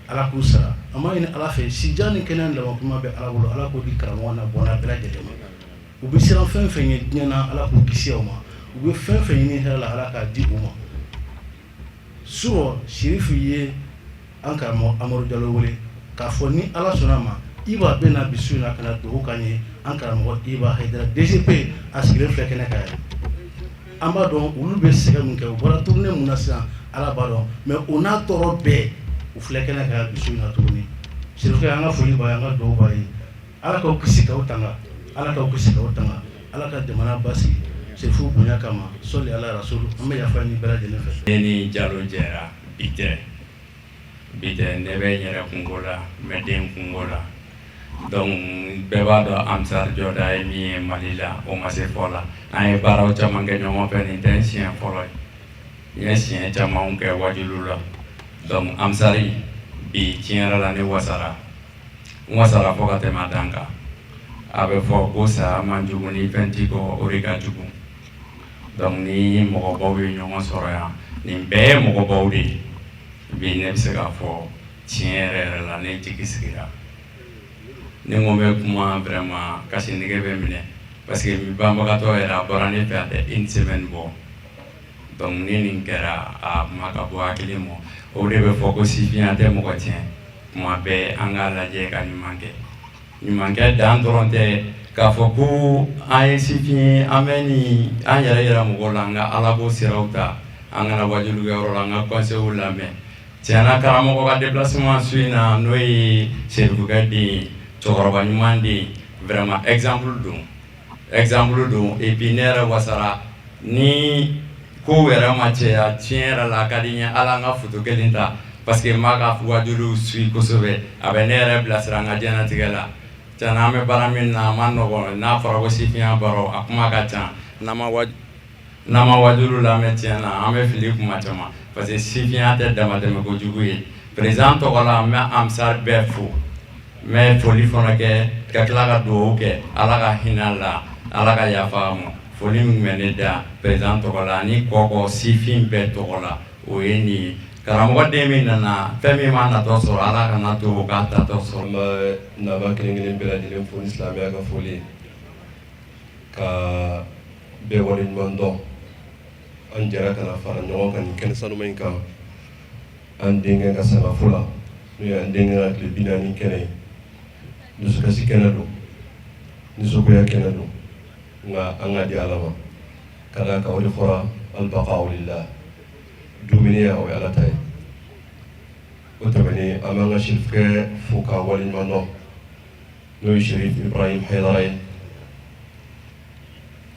Ala k'u sara. An b'a ɲini Ala fɛ, sijan ni kɛnɛya ni laban bɛ Ala bolo, Ala k'o di karamɔgɔ n'a bɔnna bɛɛ lajɛlen ma. U bɛ siran fɛn fɛn ɲɛ diɲɛ na, Ala k'u kisi o ma. U bɛ fɛn fɛn ɲini hɛrɛ la, Ala k'a di u ma. Surɔ Sirifu ye an karamɔgɔ Amadu Jalo wele k'a fɔ ni Ala sɔnna a ma, Iba bɛ na bi su in na ka na dugawu k'an ye. An karamɔgɔ Iba Hayidara DGP, a sigilen filɛ kɛnɛ kan yan. An b'a dɔn olu bɛ sɛgɛn min kɛ, u bɔra tournée mun na sisan, Ala b'a dɔn, mais o n'a tɔɔrɔ bɛɛ, u filɛ kɛnɛ kan yan bi su in na tuguni. Sirifukɛ, an ka foli b'a ye, an ka dugawu b'a ye. Ala k'aw kisi k'aw tanga, Ala k'aw kisi k'aw tanga, Ala ka jamana basigi Sirifu bonya kama. Sɔli ala rasulu, an bɛ yafa ɲini bɛɛ lajɛlen fɛ. Ne ni Jalo jɛra bi tɛ, bi tɛ. Ne bɛ n yɛrɛ kunko la, n bɛ den kunko la. Donc bɛɛ b'a dɔn Ansar jɔda ye min ye Mali la, o ma se fɔ la. An ye baaraw caman kɛ ɲɔgɔn fɛ, nin tɛ n siɲɛ fɔlɔ ye, n ye siɲɛ camanw kɛ wajulu la. Donc Ansari bi, tiɲɛ yɛrɛ la, ne wasara, n wasara fo ka tɛmɛ a dan kan. A bɛ fɔ ko saya man jugu ni fɛn t'i kɔ, o de ka jugu. Donc ni mɔgɔbaw ye ɲɔgɔn sɔrɔ yan, nin bɛɛ ye mɔgɔbaw de ye. Bi ne bɛ se k'a fɔ tiɲɛ yɛrɛ yɛrɛ la, ne jigi sigira. Ni n ko n bɛ kuma, vraiment kasi nege bɛ minɛ, parce que banbagatɔ yɛrɛ, a bɔra ne fɛ a tɛ une semaine bɔ. Donc ni nin kɛra, a kuma ka bɔ hakili ma. O de bɛ fɔ ko sifinya tɛ mɔgɔ tiɲɛ. Kuma bɛɛ an k'a lajɛ ka ɲuman kɛ. Ɲumankɛ dan dɔrɔn tɛ k'a fɔ ko an ye sifin ye, an bɛ nin an yɛrɛ yira mɔgɔw la. An ka alako siraw ta, an kana wajulikɛyɔrɔ la, an ka conseils lamɛn. Tiɲɛna, karamɔgɔ ka déplacement su in na, n'o ye Serifukɛ den ye, cɛkɔrɔba ɲuman den, vraiment exemple don, exemple don. Et puis ne yɛrɛ wasara ni kow yɛrɛ ma cɛya. Tiɲɛ yɛrɛ la, a ka di n ye ala an ka photo kelen ta, parce que n b'a ka wajuliw suit kosɛbɛ, a bɛ ne yɛrɛ bilasira n ka diɲɛnatigɛ la. Tiɲɛna, an bɛ baara min na, a ma nɔgɔn. N'a fɔra ko sifinya baro, a kuma ka ca. N'an ma wajulu lamɛn, tiɲɛ na, an bɛ fili kuma caman, parce que sifinya tɛ damatɛmɛ kojugu ye. Président tɔgɔ la, n bɛ Ansar bɛɛ fo, n bɛ foli fana kɛ ka tila ka dugawu kɛ, Ala ka hinɛ a la, Ala ka yafa a ma. Foli min bɛ ne da président tɔgɔ la ani kɔkɔ sifin bɛɛ tɔgɔ la, o ye nin ye. Karamɔgɔ den min nana, fɛn min m'a natɔ sɔrɔ, Ala kana to o k'a tatɔ sɔrɔ. An bɛ naba kelen kelen bɛɛ lajɛlen fo ni silamɛya ka foli ye, ka bɛɛ waleɲuman dɔn. An jɛra ka na fara ɲɔgɔn kan nin kɛnɛ sanuma in kan, an denkɛ ka sangafo la, n'o ye an denkɛ ka tile 40 kɛnɛ ye. Dusukasi kɛnɛ don, nisɔngoya kɛnɛ don, nka an ka di Ala ma ka d'a kan o de fɔra albaqa'u lillah, dumuniya o ye Ala ta ye. O tɛmɛnen, an b'an ka sirifukɛ fo k'a waleɲuman dɔn, n'o ye Sherif Ibrahim Hayidara ye,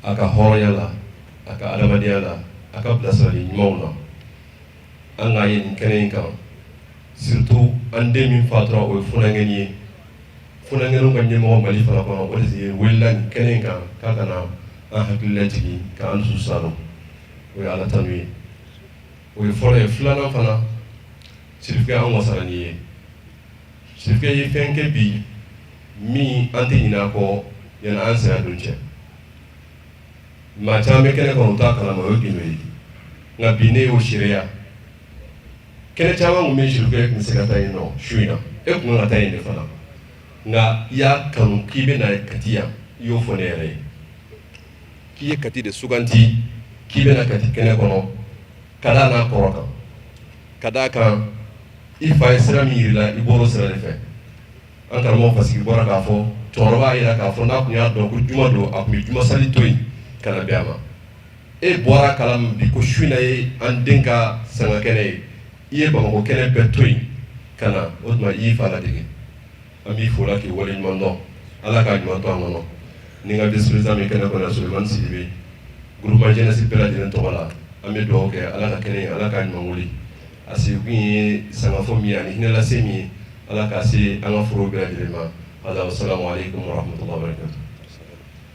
a ka hɔrɔnya la, a ka adamadenya la, a ka bilasirali ɲumanw na. An k'a ye nin kɛnɛ in kan, surtout an den min fatura, o ye funankɛni ye, funankɛninw ka ɲɛmɔgɔ Mali fana kɔnɔ, o de ye welela nin kɛnɛ in kan k'a ka na an hakili lajigin, k'an dusu salo. O ye Ala tanu ye, o ye fɔlɔ ye. Filanan fana, sirifukɛ, an wasara n'i ye. Sirifukɛ ye fɛn kɛ bi min an tɛ ɲinɛ a kɔ yanni an saya don cɛ. Maa caman bɛ kɛnɛ kɔnɔ, u t'a kalama, o ye gindo ye, nka bi ne y'o seereya. Kɛnɛ caman tun bɛ sirifukɛ tun bɛ se ka taa yen nɔ su in na, e tun kan ka taa yen de fana, nka i y'a kanu k'i bɛ na Kati yan. I y'o fɔ ne yɛrɛ ye k'i ye Kati de suganti, k'i bɛna Kati kɛnɛ kɔnɔ ka d'a n'a kɔrɔ kan, ka d'a kan i fa ye sira min yir'i la, i bɔr'o sira de fɛ. An karamɔgɔ Fasigi bɔra k'a fɔ, cɛkɔrɔba y'a jira k'a fɔ n'a tun y'a dɔn ko juma don, a tun bɛ juma sali to yen ka na bɛn a ma. E bɔra kalama bi ko su in na ye an den ka sanga kɛnɛ ye, i ye Bamakɔ kɛnɛ bɛɛ to yen ka na. O tuma i y'i fa ladege. An b'i fo la k'i waleɲuman dɔn. Ala k'a ɲuman to an kɔnɔ. Ni n ka vice président min kɛnɛ kɔnɔ, Sulemani Sidibe, groupement jeunesse bɛɛ lajɛlen tɔgɔ la, an bɛ dugawu kɛ Ala ka kɛnɛ, Ala k'a ɲuman wuli. A sigikun ye sangafo min ye ani hinɛlase min ye, Ala k'a se an ka foro bɛɛ lajɛlen ma. Hada, wasalamu aleykum warahmatullahi wabarakatuh.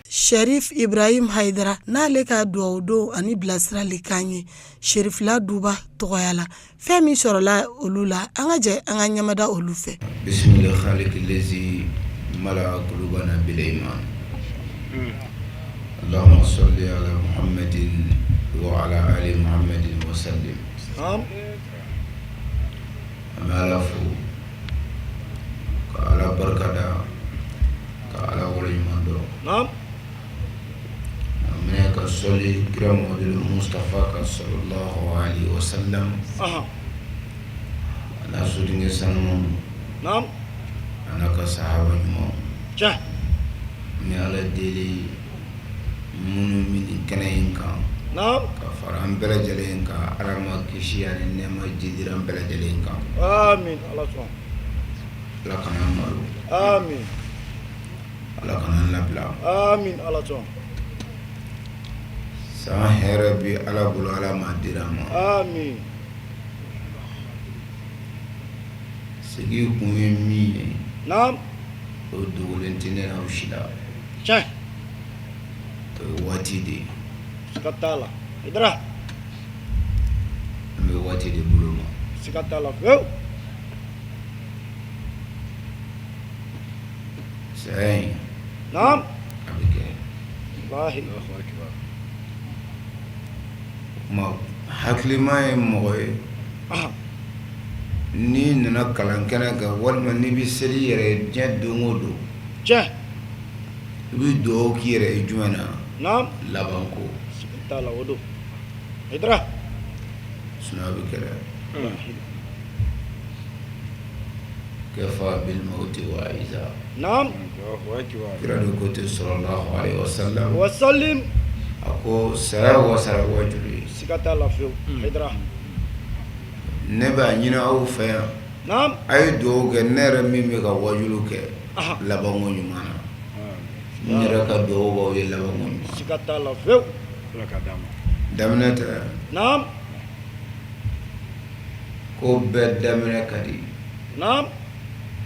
Sherif Ibrahim Haidara n'ale ka dugawu don ani bilasirali kan ye Sherifila duba tɔgɔya la, fɛn min sɔrɔla olu la, an ka jɛ an ka ɲamada olu fɛ. Bismillah khaliki lezi mala kulubana bil iman. Allahumma salli ala Muhammadin وعلى آل محمد وسلم. An bɛ Ala fo ka Ala barikada ka Ala waleɲuman dɔn. A minɛ ka sɔli kira Muhamadu Mustafa kan sallallahu alaihi wa sallam. A n'a sodenkɛ sanumanw. A n'a ka sahaba ɲumanw. N bɛ Ala deli minnu bɛ nin kɛnɛ in kan. Ka fara an bɛɛ lajɛlen kan, Ala ma kisi ani nɛɛma jidira an bɛɛ lajɛlen kan. Amin, Ala sɔn. Ala kana an malo. Amin. Ala kana an labila. Amin, Ala sɔn. San hɛrɛ bi Ala bolo, Ala m'a dira an ma. Amin. Sigi kun ye min ye. Naam. O dogolen tɛ ne n'aw si la. Tiɲɛ. O ye waati de ye. Siga t'a la. Hayidara. An bɛ waati de bolo ma. Siga t'a la fewu. Saya in. Naam. A bɛ kɛ. Walahi. O tuma hakilima ye mɔgɔ ye. N'i nana kalan kɛnɛ kan walima n'i bɛ seli i yɛrɛ ye diɲɛ don o don. Tiɲɛ. I bɛ dugawu k'i yɛrɛ ye jumɛn na? Naam. Labanko. Siga t'a la o don. Hayidara. Sinon a bɛ kɛ dɛ. Kafa bil mawti wa'iza. Naam. Kira de ko ten sallallahu alaihi wasallam. Wasalim. A ko saya wasara waajuli ye. Siga t'a la fewu. Hayidara. Ne b'a ɲini aw fɛ yan. Naam. A ye dugawu kɛ ne yɛrɛ min bɛ ka waajuli kɛ. Labanko ɲuman na. N yɛrɛ ka dugawu b'aw ye labanko ɲuman. Siga t'a la fewu. Daminɛ tɛ. Naam. Ko bɛɛ daminɛ ka di. Naam.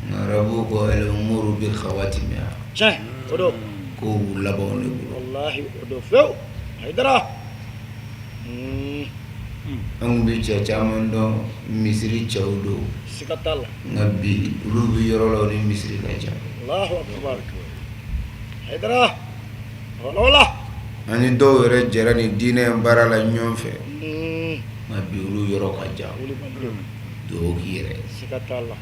Nka arabuw ko al umuru bi khawatimiha. Tiɲɛ o don. Ko b'u labanw de bolo. Walahi o don fewu. Hayidara. An tun bɛ cɛ caman dɔn misiri cɛw don. Siga t'a la. Nka bi olu bɛ yɔrɔ la u ni misiri ka jan. Alahu akibar. Hayidara. Wala wala. An ni dɔw yɛrɛ jɛra nin diinɛ in baara la ɲɔgɔn fɛ. Nka bi olu yɔrɔ ka jan. Dugawu k'i yɛrɛ ye. Siga t'a la.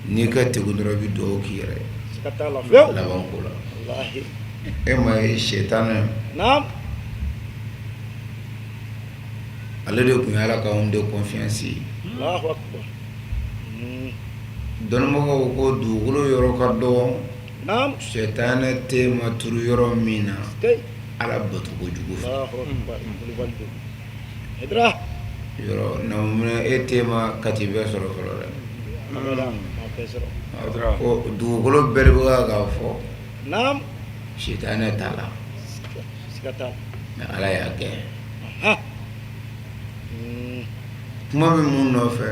N'i ka kegun dɔrɔn i bɛ dugawu k'i yɛrɛ ye. Siga t'a la fewu. Laban ko la. Walahi. E ma ye sitanɛ. Naam. Ale de tun ye Ala ka homme de confiance ye. Alahu akibar. Dɔnnibagaw ko dugukolo yɔrɔ ka dɔgɔ. Naam. Sitanɛ ten ma turu yɔrɔ min na. Ala bato kojugu fɛ. Alahu akibar. Kulubali don. Hayidara. Yɔrɔ na e te ma Kati bɛɛ sɔrɔ fɔlɔ dɛ. Abada, a bɛɛ sɔrɔ. Ko dugukolo bɛɛ de bɛ k'a fɔ. Naam. Sitanɛ t'a la. Siga t'a la. Mais Ala y'a gɛn. Kuma bɛ mun nɔfɛ?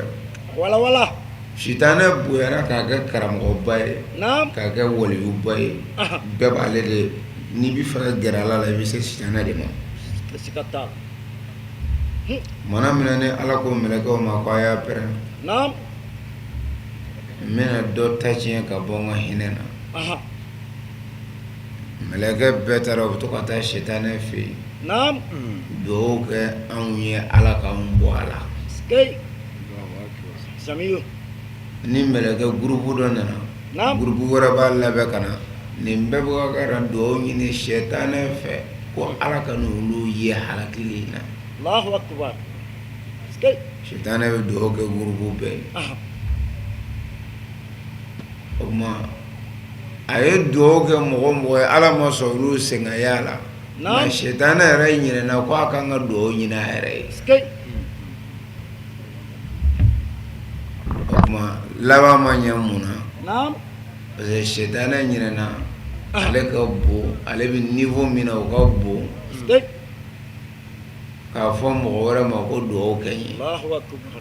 Wala wala. Sitanɛ bonyara k'a kɛ karamɔgɔba ye. Naam. K'a kɛ waliyuba ye. Bɛɛ b'ale de, n'i bɛ fɛ ka gɛrɛ Ala la i bɛ se sitanɛ de ma. Siga t'a la. Mana minɛ ni Ala ko mɛlɛkɛw ma ko a y'a pɛrɛn. Naam. N bɛna dɔ ta tiɲɛ ka bɔ n ka hinɛ na. Mɛlɛkɛ bɛɛ taara u bɛ to ka taa sitanɛ fɛ yen. Naam. Dugawu kɛ anw ye Ala k'anw bɔ a la. Samiyu. Ni mɛlɛkɛ gurupu dɔ nana. Naam. Gurupu wɛrɛ b'a labɛn ka na. Nin bɛɛ bɛ ka na dugawu ɲini sitanɛ fɛ ko Ala ka n'olu ye halakili in na. Alahu akibar. Sitanɛ bɛ dugawu kɛ gurupu bɛɛ ye. O tuma a ye dugawu kɛ mɔgɔ mɔgɔ ye Ala ma sɔn olu senkaya la. Nka sitanɛ yɛrɛ ɲinɛna ko a kan ka dugawu ɲini a yɛrɛ ye. O tuma laban ma ɲɛ mun na? Parce que sitanɛ ɲinɛna ale ka bon, ale bɛ niveau min na o ka bon. K'a fɔ mɔgɔ wɛrɛ ma ko dugawu kɛ n ye.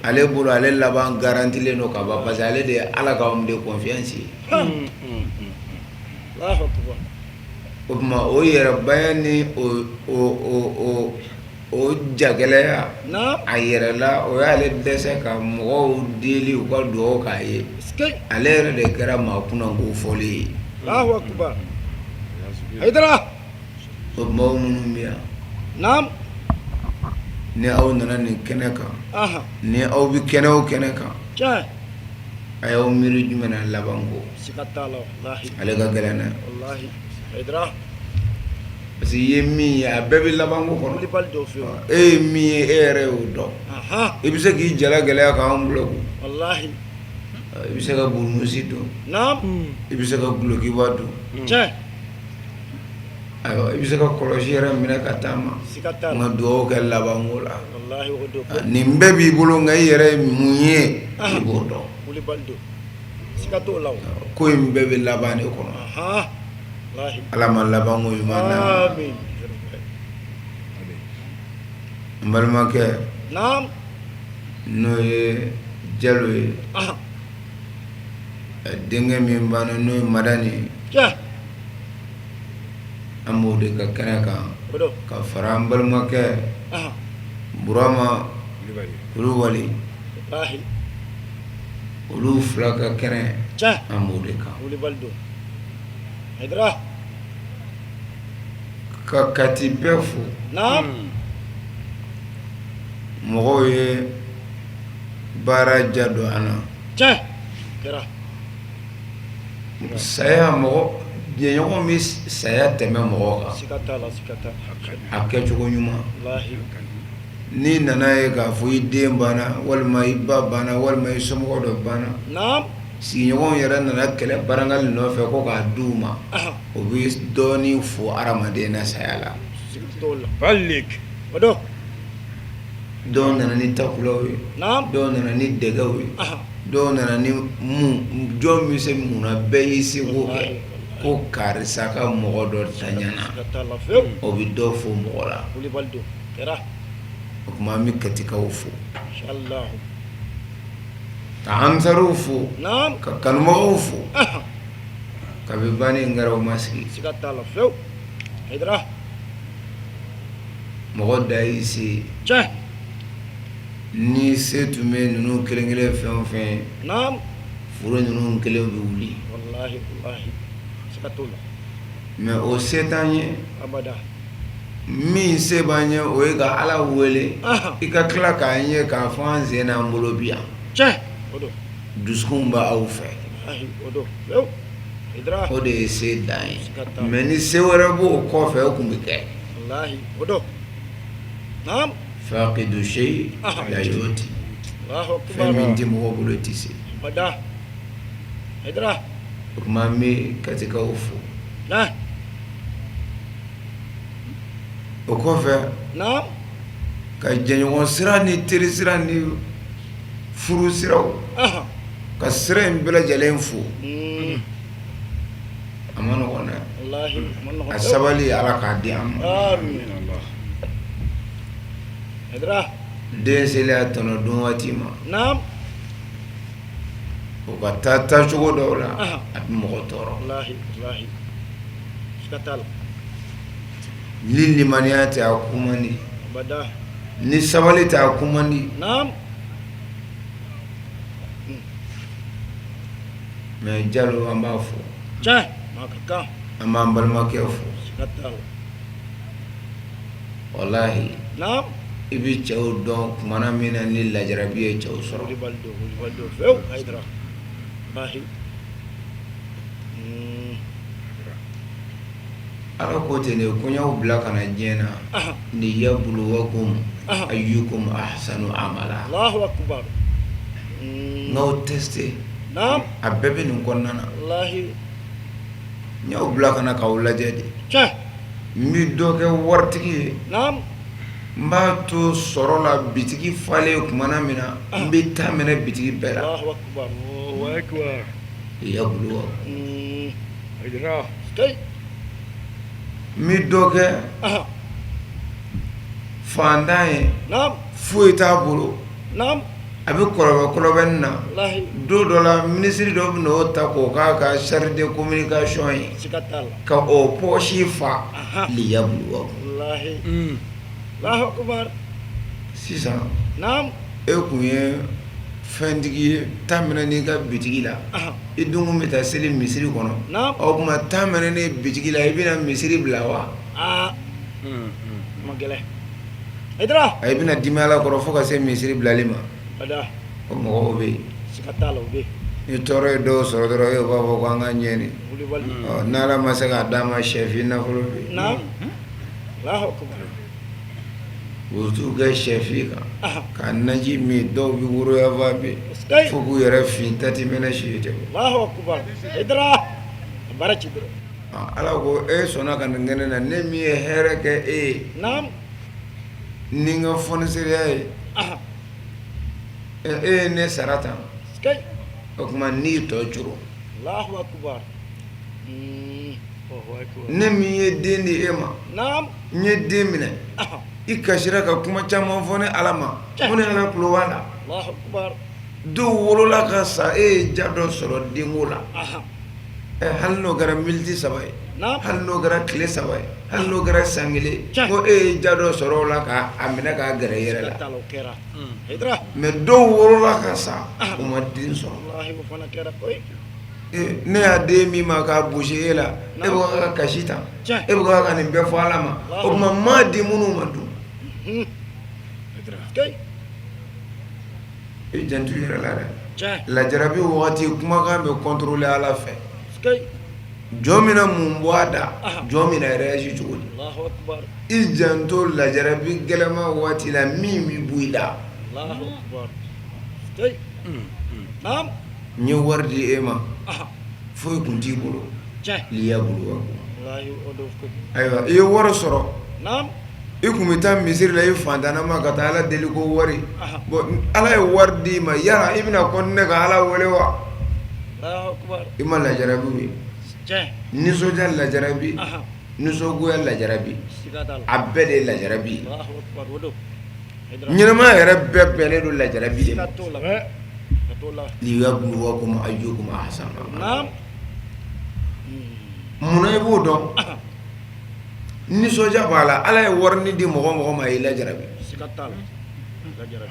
Ale bolo ale laban garantilen don ka ban parce que ale de ye Ala ka homme de confiance ye. O tuma o yɛrɛbaya ni o jagɛlɛya a yɛrɛ la, o y'ale dɛsɛ ka mɔgɔw deli u ka dugawu k'a ye. Ale yɛrɛ de kɛra maa kunnanko fɔlen ye. O maaw minnu bɛ yan. Naam. Ni aw nana nin kɛnɛ kan, ni aw bɛ kɛnɛ o kɛnɛ kan, a y'aw miiri jumɛn na labanko? Siga t'a la, walahi. Ale ka gɛlɛn dɛ. Walahi Hayidara. Parce que i ye min ye, a bɛɛ bɛ labanko kɔnɔ. Wulibali dɔw fiyewu. E ye min ye, e yɛrɛ y'o dɔn. I bɛ se k'i jala gɛlɛya k'anw bolo. Walahi. I bɛ se ka burunusi don. Naam. I bɛ se ka dulokiba don. Tiɲɛ. Ayiwa, i bɛ se ka kɔlɔsi yɛrɛ minɛ ka taama. Siga t'a la. Nka dugawu kɛ labanko la. Walahi, o don. Nin bɛɛ b'i bolo, nka i yɛrɛ ye mun ye, i b'o dɔn. Wulibali don. Siga t'o la o. Ko in bɛɛ bɛ laban de kɔnɔ. Walahi. Ala ma labanko ɲuman d'an ma. Amin. N balimakɛ. Naam. N'o ye Jalo ye. Denkɛ min banna, n'o ye Madani ye. Tiɲɛ. An b'o de ka kɛnɛ kan. O don. Ka fara an balimakɛ Burama Kulubali. Walahi. Olu fila ka kɛnɛ. Tiɲɛ. An b'o de kan. Wulibali don. Hayidara. Ka Kati bɛɛ fo. Naam. Mɔgɔw ye baara ja don an na. Tiɲɛ. Kɛra. Saya mɔgɔ jɛɲɔgɔn bɛ saya tɛmɛ mɔgɔ kan. Siga t'a la, siga t'a la. A kɛcogo ɲuman. Walahi. N'i nana ye k'a fɔ i den banna, walima i ba banna, walima i somɔgɔ dɔ banna. Naam. Sigiɲɔgɔnw yɛrɛ nana kɛlɛ barangali nɔfɛ ko k'a di u ma. O bɛ dɔɔnin fo hadamaden na saya la. Siga t'o la. Balik. O don. Dɔw nana ni takulaw ye. Naam. Dɔw nana ni dɛgɛw ye. Dɔw nana ni mun, jɔn bɛ se mun na, bɛɛ y'i seko kɛ ko karisa ka mɔgɔ dɔ tanyana. Siga t'a la fiyewu. O bɛ dɔ fo mɔgɔ la. Wulibali don. Kɛra. O tuma an bɛ Katikaw fo. Inshallah. Ka Ansariw fo. Naam. Ka kanubagaw fo. Kabi banni in kɛra, o ma sigi. Siga t'a la fiyewu. Hayidara. Mɔgɔ da y'i se. Tiɲɛ. Ni se tun bɛ ninnu kelen kelen fɛn o fɛn ye. Naam. Furu ninnu kelen bɛ wuli. Walahi, walahi. Siga t'o la. Mais o se t'an ye. Abada. Min se b'an ye, o ye ka Ala wele. I ka tila k'an ye k'a fɔ an sen n'an bolo bi yan. Tiɲɛ. O don. Dusukun bɛ aw fɛ. Walahi, o don. Fiyewu. Hayidara. O de ye se dan ye. Siga t'a la. Mais ni se wɛrɛ b'o kɔfɛ, o tun bɛ kɛ. Walahi, o don. Naam. Faqidu shay la yuti. Allahu akbar. Fɛn min tɛ mɔgɔ bolo tɛ se. Abada. Hayidara. O tuma an bɛ Katikaw fo. Naam. O kɔfɛ. Naam. Ka jɛɲɔgɔn sira ni teri sira ni furu siraw. Ka sira in bɛɛ lajɛlen fo. A ma nɔgɔn dɛ. Walahi, a ma nɔgɔn. A sabali, Ala k'a di an ma. Amin. Hayidara. Den selen a tɔnɔ dun waati ma. Naam. O ka taa taacogo dɔw la, a bɛ mɔgɔ tɔɔrɔ. Walahi, walahi. Siga t'a la. Ni limaniya tɛ, a kun man di. Abada. Ni sabali tɛ, a kun man di. Naam. Mais Jalo, an b'a fo. Tiɲɛ. Maa ka kan. An b'an balimakɛ fo. Siga t'a la. Walahi. Naam. I bɛ cɛw dɔn kumana min na ni lajarabi ye cɛw sɔrɔ. Wulibali don, wulibali don fewu Hayidara. Walahi. Ala ko ten de, ko n y'aw bila ka na diɲɛ na liyabluwakum ayyukum ahsanu amala. Allahu akbar. N k'aw tester. Naam. A bɛɛ bɛ nin kɔnɔna na. Walahi. N y'aw bila ka na k'aw lajɛ de. Tiɲɛ. N bɛ dɔ kɛ waritigi ye. Naam. N b'a to sɔrɔ la, bitigi falen kumana min na, n bɛ taa minɛ bitigi bɛɛ la. Allahu akbar. Allahu akbar. Liyabluwakum. Hayidara. Kay. N bɛ dɔ kɛ fantan ye. Naam. Foyi t'a bolo. Naam. A bɛ kɔlɔbɛ kɔlɔbɛni na. Walahi. Don dɔ la, minisiri dɔ bɛ n'o ta k'o k'a ka chargé de communication ye. Siga t'a la. Ka o poche fa. Liyabluwakum. Walahi. Allahu akbar. Sisan. Naam. E kun ye fɛntigi ye, taa minɛ n'i ka bitigi la. I dun kun bɛ taa seli misiri kɔnɔ. Naam. O tuma taa minɛ ne bitigi la, i bɛna misiri bila wa? Aa. Ma gɛlɛn. A i bɛna dimi Ala kɔrɔ fo ka se misiri bilali ma. O mɔgɔw bɛ yen. Ni tɔɔrɔ ye dɔw sɔrɔ dɔrɔn e b'a fɔ ko an ka ɲɛ nin n'Ala ma se k'a d'a ma sɛfin nafolo bɛ yen. U t'u kɛ sɛfin kan ka naji min dɔw bɛ woroyanfan bi fo k'u yɛrɛ fin tati mɛnɛ si tɛ Ala ko e sɔnna ka nin kɛ ne na ne min ye hɛrɛ kɛ e ye ni n ka fonisereya ye e ye ne sara tan o tuma n'i tɔ juru ne min ye den di e ma n ye den minɛ i kasira ka kuma caman fɔ ne Ala ma ko ne Ala tulo b'a la dɔw wolola ka sa e ye ja dɔ sɔrɔ denko la hali n'o kɛra miniti saba ye hali n'o kɛra tile saba ye hali n'o kɛra san kelen ko e ye ja dɔ sɔrɔ o la k'a minɛ k'a gɛrɛ i yɛrɛ la mais dɔw wolola ka sa u ma den sɔrɔ ne y'a den min ma k'a bosi e la e bɛ ka kasi tan e bɛ ka nin bɛɛ fɔ Ala ma o tuma n m'a di minnu ma dun i janto i yɛrɛ la dɛ lajarabi wagati kumakan bɛ contrôler Ala fɛ jɔn bɛna mun bɔ a da jɔn bɛna réagir cogo di i janto lajarabi gɛlɛma waati la min bɛ bɔ i da n ye wari di e ma foyi tun t'i bolo liyabluwakum ayiwa i ye wari sɔrɔ i tun bɛ taa misiri la i fantanama ka taa Ala deli ko wari bon Ala ye wari d'i ma yala i bɛna continuer ka Ala wele wa i ma lajarabi ye nisɔndiya lajarabi nisɔngoya lajarabi a bɛɛ de ye lajarabi ye ɲɛnamaya yɛrɛ bɛɛ bɛnnen don lajarabi de ma liyabluwakum ayyukum ahsanu amala munna i b'o dɔn nisɔndiya b'a la Ala ye warini di mɔgɔ mɔgɔ ma a y'i lajarabi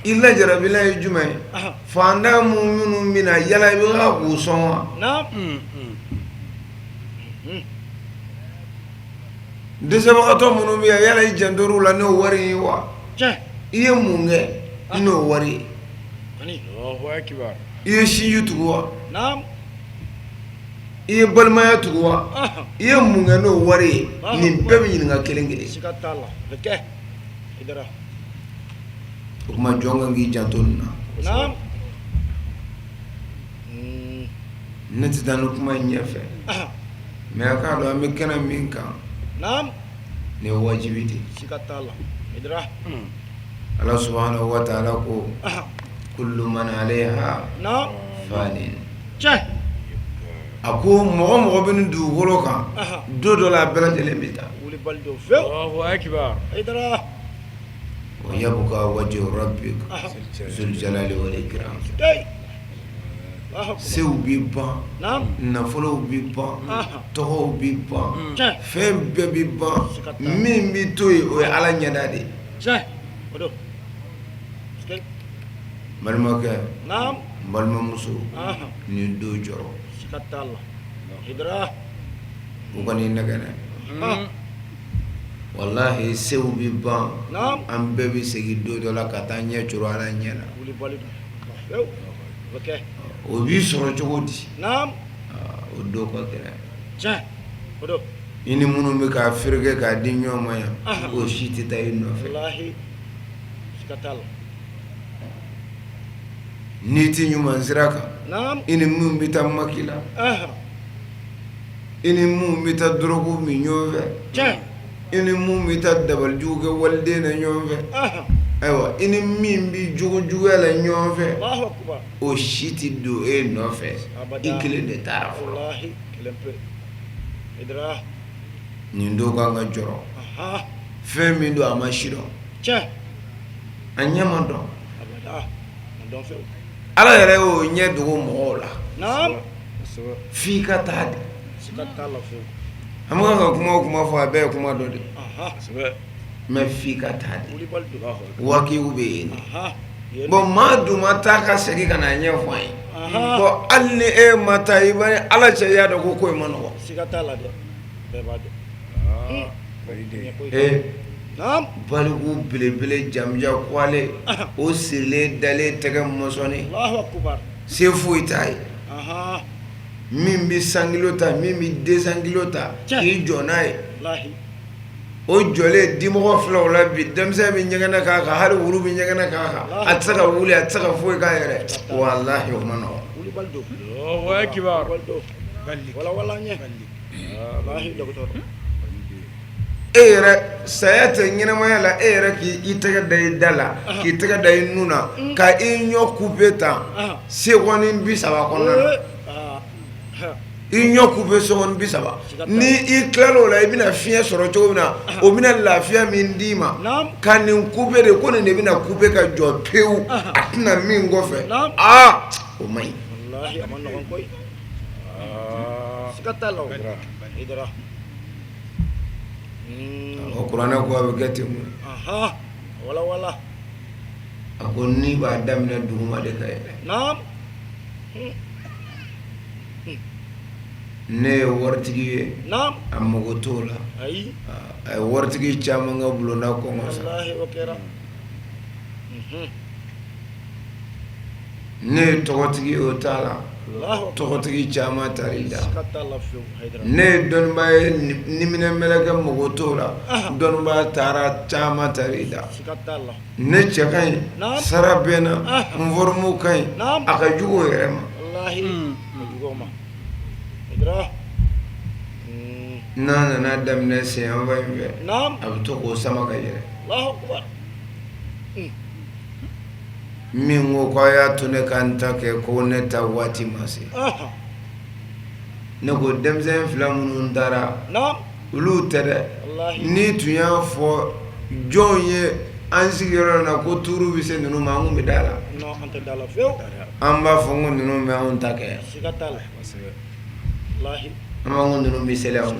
i lajarabilan ye jumɛn ye faantan minnu bɛ na yala i bɛ ka k'u sɔn wa dɛsɛbagatɔ minnu bɛ yan yala i jantor'u la n'o wari ye wa i ye mun kɛ n'o wari ye i ye sinji tugu wa i ye balimaya tugu wa i ye mun kɛ n'o wari ye nin bɛɛ bɛ ɲininka kelen kelen o tuma jɔn kan k'i janto nin na ne tɛ taa ni kuma in ɲɛfɛ mais a k'a dɔn an bɛ kɛnɛ min kan nin ye wajibi de ye Ala subahanahu wa taala ko kullu man alayha fanin a ko mɔgɔ mɔgɔ bɛ nin dugukolo kan don dɔ la a bɛɛ lajɛlen bɛ taa wa yabqa wajhu rabbika zul jalali wal ikram Sew bɛ ban nafolow bɛ ban tɔgɔw bɛ ban fɛn bɛɛ bɛ ban min bɛ to yen o ye Ala ɲɛda de ye balimakɛ n balimamuso nin don jɔrɔ u kan'i nɛgɛn dɛ walahi sew bɛ ban an bɛɛ bɛ segin don dɔ la ka taa ɲɛ coro Ala ɲɛ na O b'i sɔrɔ cogo di o don ka gɛlɛn i ni minnu bɛ k'a feereke k'a di ɲɔgɔn ma yan o si tɛ taa i nɔfɛ n'i tɛ ɲuman sira kan i ni minnu bɛ taa maki la i ni minnu bɛ taa dɔrɔgu min ɲɔgɔn fɛ i ni min bɛ taa dabalijugu kɛ waliden na ɲɔgɔn fɛ ayiwa i ni min bɛ jogo juguya la ɲɔgɔn fɛ o si tɛ don e nɔfɛ i kelen de taara fɔlɔ nin don kan ka jɔrɔ fɛn min don a ma si dɔn a ɲɛ ma dɔn Ala yɛrɛ y'o ɲɛ dogo mɔgɔw la f'i ka taa de an bɛ ka kuma o kuma fɔ a bɛɛ ye kuma dɔ de mais f'i ka taa de wakiw bɛ yen bon maa dun ma taa ka segin ka na ɲɛfɔ an ye bon hali ni e ma taa i b'a Ala cɛ i y'a dɔn ko ko in man nɔgɔ ee Baliku belebele jamujan kwale o sirilen dalen tɛgɛ mɔsɔnnen se foyi t'a ye min bɛ 100 kilo ta min bɛ 200 kilo ta k'i jɔ n'a ye o jɔlen dimɔgɔ filɛ o la bi denmisɛn bɛ ɲɛgɛnɛ k'a kan hali wulu bɛ ɲɛgɛnɛ k'a kan a tɛ se ka wuli a tɛ se ka foyi k'a yɛrɛ walahi o man nɔgɔn. E yɛrɛ saya tɛ ɲɛnamaya la e yɛrɛ k'i tɛgɛ da i da la k'i tɛgɛ da i nun na ka i ɲɔ couper tan seconde 30 kɔnɔna na i ɲɔ couper seconde 30 ni i tilala o la i bɛna fiɲɛ sɔrɔ cogo min na o bɛna lafiya min d'i ma ka nin couper de ko nin de bɛna couper ka jɔ pewu a tɛna min kɔfɛ aa o man ɲi. O kuranɛ ko a bɛ kɛ ten a ko ni b'a daminɛ duguma de ka yɛlɛ ne ye waritigi ye a mago t'o la a ye waritigi caman ka bulonda kɔngɔ sa ne ye tɔgɔtigi ye o t'a la tɔgɔtigi caman taar'i da ne ye dɔnnibaa ye niminɛ mɛlɛkɛ mago t'o la dɔnnibaa taara caman taar'i da ne cɛ ka ɲi sara bɛ n na n forme ka ɲi a ka jugu o yɛrɛ ma n'a nana daminɛ senyanfan in fɛ a bɛ to k'o sama ka yɛlɛ Min ko k'a y'a to ne ka n ta kɛ ko ne ta waati ma se ne ko denmisɛn fila minnu taara olu tɛ dɛ n'i tun y'a fɔ jɔn ye an sigiyɔrɔ na ko tuuru bɛ se ninnu ma an bɛ da la an b'a fɔ ko ninnu bɛ anw ta kɛ an b'a ko ninnu bɛ seli anw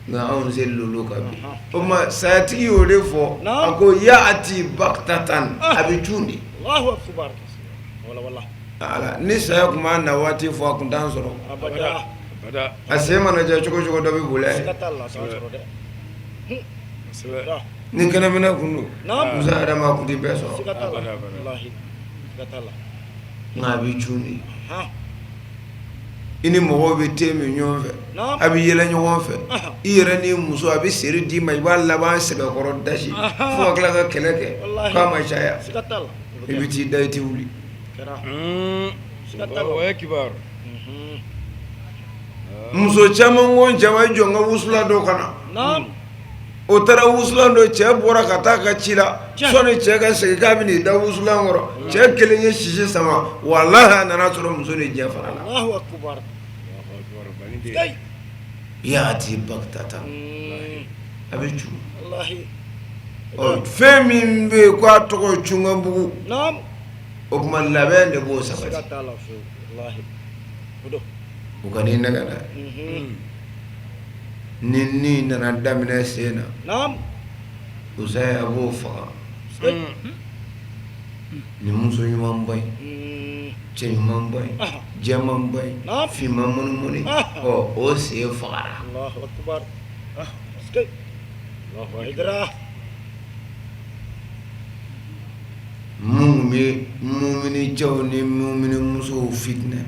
nka anw seli olu kan bi o tuma sayatigi y'o de fɔ a ko yaati bagtatan a bɛ cun de ala ni saya tun b'a na waati fɔ a tun t'an sɔrɔ a sen mana ja cogo cogo dɔ bɛ boli a ye ni kɛnɛminɛ kun don Musa yɛrɛ ma kun tɛ bɛɛ sɔrɔ nka a bɛ cun de I ni mɔgɔw bɛ te min ɲɔgɔn fɛ a bɛ yɛlɛ ɲɔgɔn fɛ i yɛrɛ ni muso a bɛ seri d'i ma i b'a laban sɛbɛkɔrɔ dasi fo ka tila ka kɛlɛ kɛ k'a ma caya i bɛ t'i da i tɛ wuli muso caman ko n cɛ ma i jɔ n ka wusulan dɔ ka na o taara wusulan don cɛ bɔra ka taa ka ci la sɔnni cɛ ka segin k'a bɛna i da wusulan kɔrɔ cɛ kelen ye sisi sama walahi a nana sɔrɔ muso ni jɛ fara la yaati bagtatan a bɛ cun fɛn min bɛ yen k'a tɔgɔ cunkanbugu o tuma labɛn de b'o sabati u kan'i nɛgɛn dɛ ni ni nana daminɛ sen na Usayi a b'o faga ni muso ɲumanba in cɛ ɲumanba in jɛmanba in finman munumunu ɔ o sen fagara minnu bɛ mumini cɛw ni mumini musow fitinɛ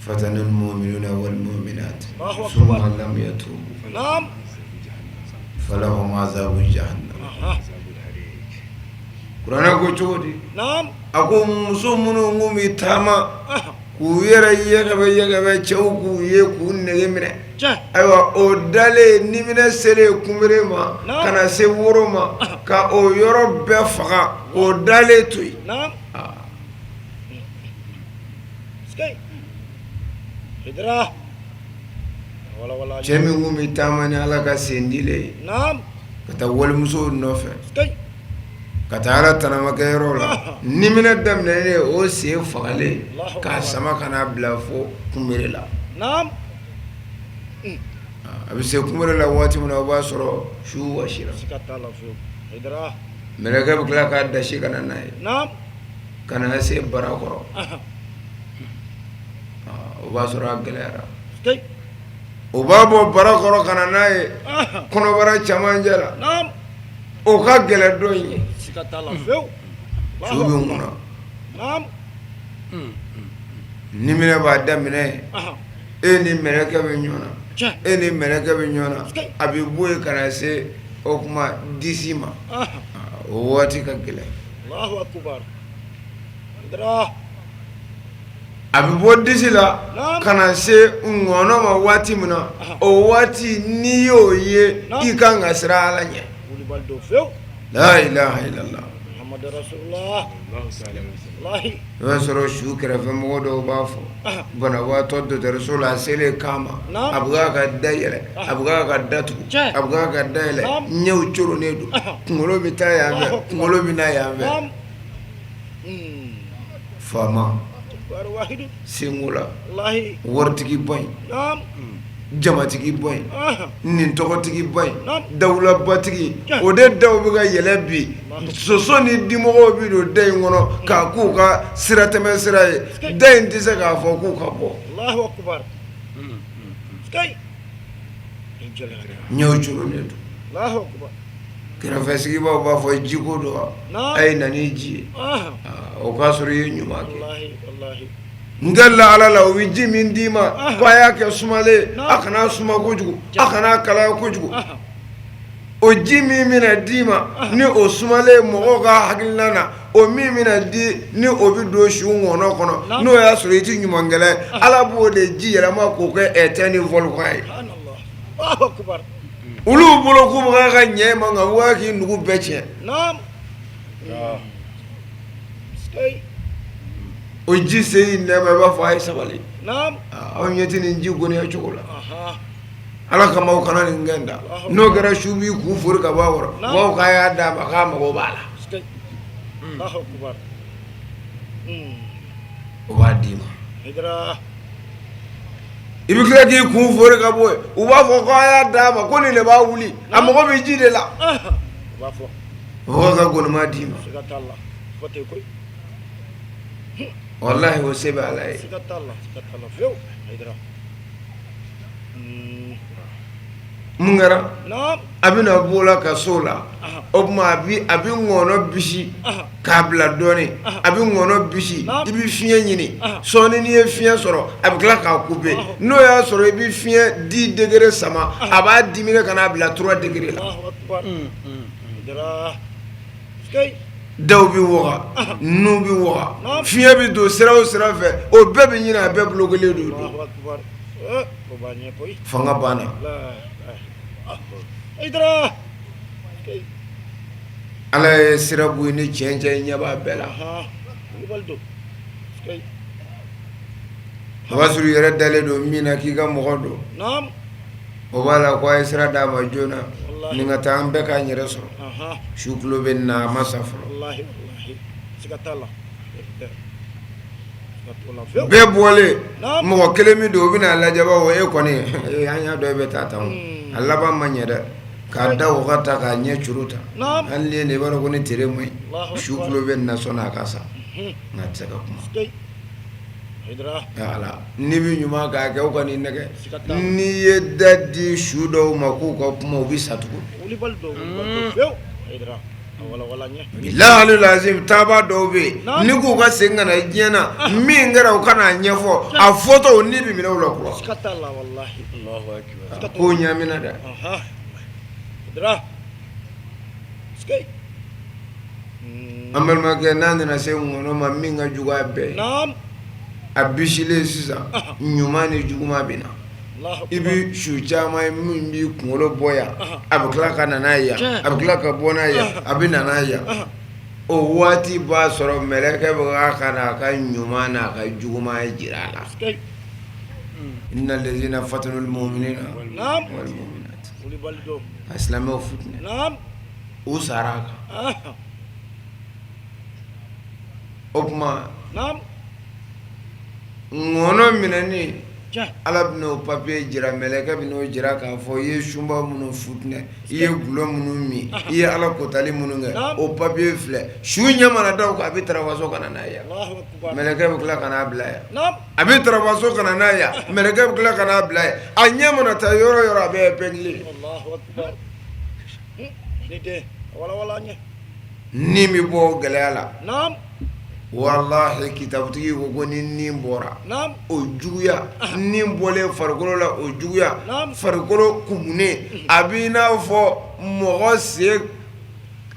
fatana al-mu'minuna wal-mu'minat thumma lam yatubu falahum azabu jahannam kuranɛ ko cogo di a ko muso minnu kun bɛ taama k'u yɛrɛ yɛgɛbɛ yɛgɛbɛ cɛw k'u ye k'u nege minɛ ayiwa o dalen niminɛ selen kunbere ma ka na se woro ma ka o yɔrɔ bɛɛ faga k'o dalen to yen cɛ min kun bɛ taama ni Ala ka sendilen ye ka taa walimusow nɔfɛ ka taa Ala tanamakɛyɔrɔ la niminɛ daminɛnen o sen fagalen k'a sama ka n'a bila fo kunbere la a bɛ se kunbere la waati min na o b'a sɔrɔ su wasira mɛlɛkɛ bɛ tila k'a dasi ka na n'a ye ka na se bara kɔrɔ o b'a sɔrɔ a gɛlɛyara. O b'a bɔ bara kɔrɔ ka na n'a ye kɔnɔbara camancɛ la, o ka gɛlɛn dɔ in ye. Siga t'a la fewu. Su bɛ ŋuna, niminɛ b'a daminɛ, e ni mɛlɛkɛ bɛ ɲɔgɔn na, e ni mɛlɛkɛ bɛ ɲɔgɔn na, a bɛ bɔ yen ka na se o kuma disi ma, o waati ka gɛlɛn. A bɛ bɔ disi la ka na se ŋɔnɔ ma waati min na, o waati n'i y'o ye, i kan ka siran Ala ɲɛ. La ilaha illallah. I b'a sɔrɔ su kɛrɛfɛmɔgɔ dɔw b'a fɔ banabaatɔ dɔgɔtɔrɔso la, a selen kan ma, a bɛ ka da yɛlɛ, a bɛ ka da tugu, a bɛ ka da yɛlɛ, ɲɛw coronnen don, kunkolo bɛ taa yan fɛ, kunkolo bɛ na yan fɛ. Faama senko la, waritigiba in, jamatigiba in, nin tɔgɔtigiba in, dawulabatigi, o de daw bɛ ka yɛlɛ bi. Soso ni dimɔgɔw bɛ don da in kɔnɔ k'a k'u ka siratɛmɛ sira ye. Da in tɛ se k'a fɔ k'u ka bɔ. Ɲɛw coronnen don. Kɛrɛfɛ sigibaw b'a fɔ jiko don wa, a ye na ni ji ye. O k'a sɔrɔ i ye ɲuman kɛ. N la Ala la, u bɛ ji min d'i ma ko a y'a kɛ sumalen, a kana suma kojugu, a kana kalaya kojugu. O ji min bɛna d'i ma ni o sumalen, mɔgɔw ka hakilina na, o min bɛna di ni o bɛ don su ŋɔnɔ kɔnɔ, n'o y'a sɔrɔ i tɛ ɲumankɛla ye, Ala b'o de ji yɛlɛma k'o kɛ ɛtɛn ni volcan ye. Olu bolo k'u bɛ ka ɲɛ ma, nka u k'i nugu bɛɛ tiɲɛ. O ji se i nɛn ma, i b'a fɔ a ye sabali, aw ɲɛ tɛ nin ji goniya cogo la. Ala kama aw kana nin gɛn da. N'o kɛra, su b'i kun fori ka bɔ a kɔrɔ, bawo k'a y'a d'a ma k'a mago b'a la, o b'a d'i ma. I bɛ tila k'i kun fori ka bɔ yen, u b'a fɔ ko a y'a d'a ma ko nin de b'a wuli, a mago bɛ ji de la, o ka gonima d'i ma. Walahi, o se bɛ Ala ye. Mun kɛra? A bɛna b'o la ka so la, o tuma a bɛ ŋɔnɔ bisi k'a bila dɔɔnin, a bɛ ŋɔnɔ bisi, i bɛ fiɲɛ ɲini sɔɔni, n'i ye fiɲɛ sɔrɔ, a bɛ tila k'a couper. N'o y'a sɔrɔ i bɛ fiɲɛ 10 degrés sama, a b'a diminuer ka n'a bila 3 degrés la. Daw bɛ waga, nun bɛ waga, fiɲɛ bɛ don sira o sira fɛ, o bɛɛ bɛ ɲini, a bɛɛ bloquélen don. Fanga banna. Ala ye sira bɔ i ni tiɲɛ cɛ, ɲɛ b'a bɛɛ la. O b'a sɔrɔ i yɛrɛ dalen don min na k'i ka mɔgɔ don, o b'a la ko a ye sira d'a ma joona nin ka taa, an bɛɛ k'an yɛrɛ sɔrɔ. Su tulo bɛ na, a ma sa fɔlɔ. Bɛɛ bɔlen, mɔgɔ kelen min don, o bɛna lajɛ, o e kɔni, an y'a dɔn e bɛ taa tan, a laban ma ɲɛ dɛ, k'a da o ka ta k'a ɲɛ curu ta, hali ni i b'a dɔn ko ni tere ma ɲi. Su tulo bɛ na sɔn a ka sa, nka a tɛ se ka kuma. Ala, n'i bɛ ɲuman k'a kɛ, o ka n'i nɛgɛ. N'i ye da di su dɔw ma k'u ka kuma, u bɛ sa tugun. Bilahi lazim, taaba dɔw bɛ yen, ni k'u ka segin ka na diɲɛ na, min kɛra u ka n'a ɲɛfɔ, a fɔtɔ ni bɛ minɛ u la kura ko ɲamina dɛ. An balimakɛ, n'a nana se ŋɔnɔ ma min ka jugu a bɛɛ ye, a bisilen sisan, ɲuman ni juguman bɛ na. I bɛ su caman ye min b'i kunkolo bɔ yan, a bɛ tila ka na n'a ye yan, a bɛ tila ka bɔ n'a ye yan, a bɛ na n'a ye yan. O waati b'a sɔrɔ mɛlɛkɛ bɛ ka na a ka ɲuman n'a ka juguman jira a la. Inna lazina fatanul mu'minina wal mu'minat, ka silamɛw fitinɛ, u sara a kan. O tuma ŋɔnɔ minɛni Ala bɛna o papiye jira, mɛlɛkɛ bɛna o jira k'a fɔ i ye sunba minnu futinɛ, i ye dɔlɔ minnu min, i ye Ala kotali minnu kɛ, o papiye filɛ. Su ɲɛ mana da o kan, a bɛ tarawaso ka na n'a ye yan. Mɛlɛkɛ bɛ tila ka n'a bila yan. A bɛ tarawaso ka na n'a ye yan. Mɛlɛkɛ bɛ tila ka n'a bila yan. A ɲɛ mana taa yɔrɔ o yɔrɔ, a bɛ épingler. Ni bɛ bɔ o gɛlɛya la. Walahi kitabutigi ko ko ni ni bɔra o juguya ni bɔlen farikolo la o juguya farikolo kumunen a b'i n'a fɔ mɔgɔ sen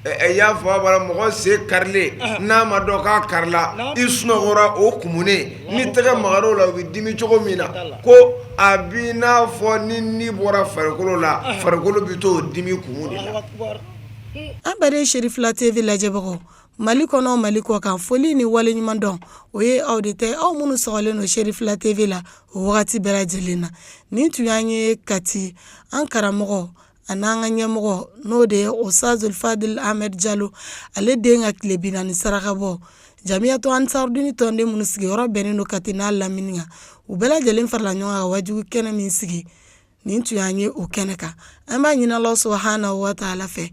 y'a fɔ a b'a la mɔgɔ sen karilen n'a ma dɔn k'a karila i sunɔgɔra o kumunen ni tɛgɛ magar'o la o bɛ dimi cogo min na ko a b'i n'a fɔ ni ni bɔra farikolo la farikolo bɛ t'o dimi kumu de la. An baden Cherifla TV lajɛbagaw Mali kɔnɔ Mali kɔ kan foli ni waleɲuman dɔn o ye aw de ta aw minnu sɔgɔlen don Cherifla TV la o wagati bɛɛ lajɛlen na nin tun y'an ye Kati an karamɔgɔ ani an ka ɲɛmɔgɔ n'o de ye Ustazul Fadil Ahmed Jalo ale den ka tile 40 saraka bɔ Jamiyatu Ansarudini tɔnden minnu sigiyɔrɔ bɛnnen don Kati n'a lamini kan u bɛɛ lajɛlen farala ɲɔgɔn kan ka wajibi kɛnɛ min sigi nin tun y'an ye o kɛnɛ kan an b'a ɲini Ala subahanahu wa taala fɛ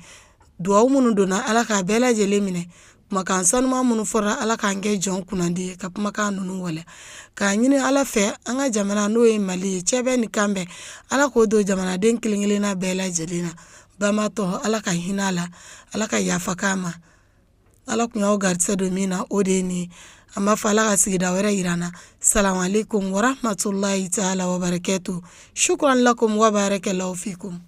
dugawu minnu donna Ala k'a bɛɛ lajɛlen minɛ kumakan sanuman minnu fɔra Ala k'an kɛ jɔn kunnandi ye ka kumakan ninnu waleya k'a ɲini Ala fɛ an ka jamana n'o ye Mali ye cɛbɛn ni kanbɛn Ala k'o don jamanaden kelen-kelenna bɛɛ lajɛlen na banbaatɔ Ala ka hinɛ a la Ala ka yafa k'a ma Ala tun y'aw garisɛgɛ don min na o de ye nin ye an b'a fɔ Ala ka sigida wɛrɛ yira an na salamu aleykum warahmatulahi taala wabarakɛtu shukran lakum wa barakallahu fikum.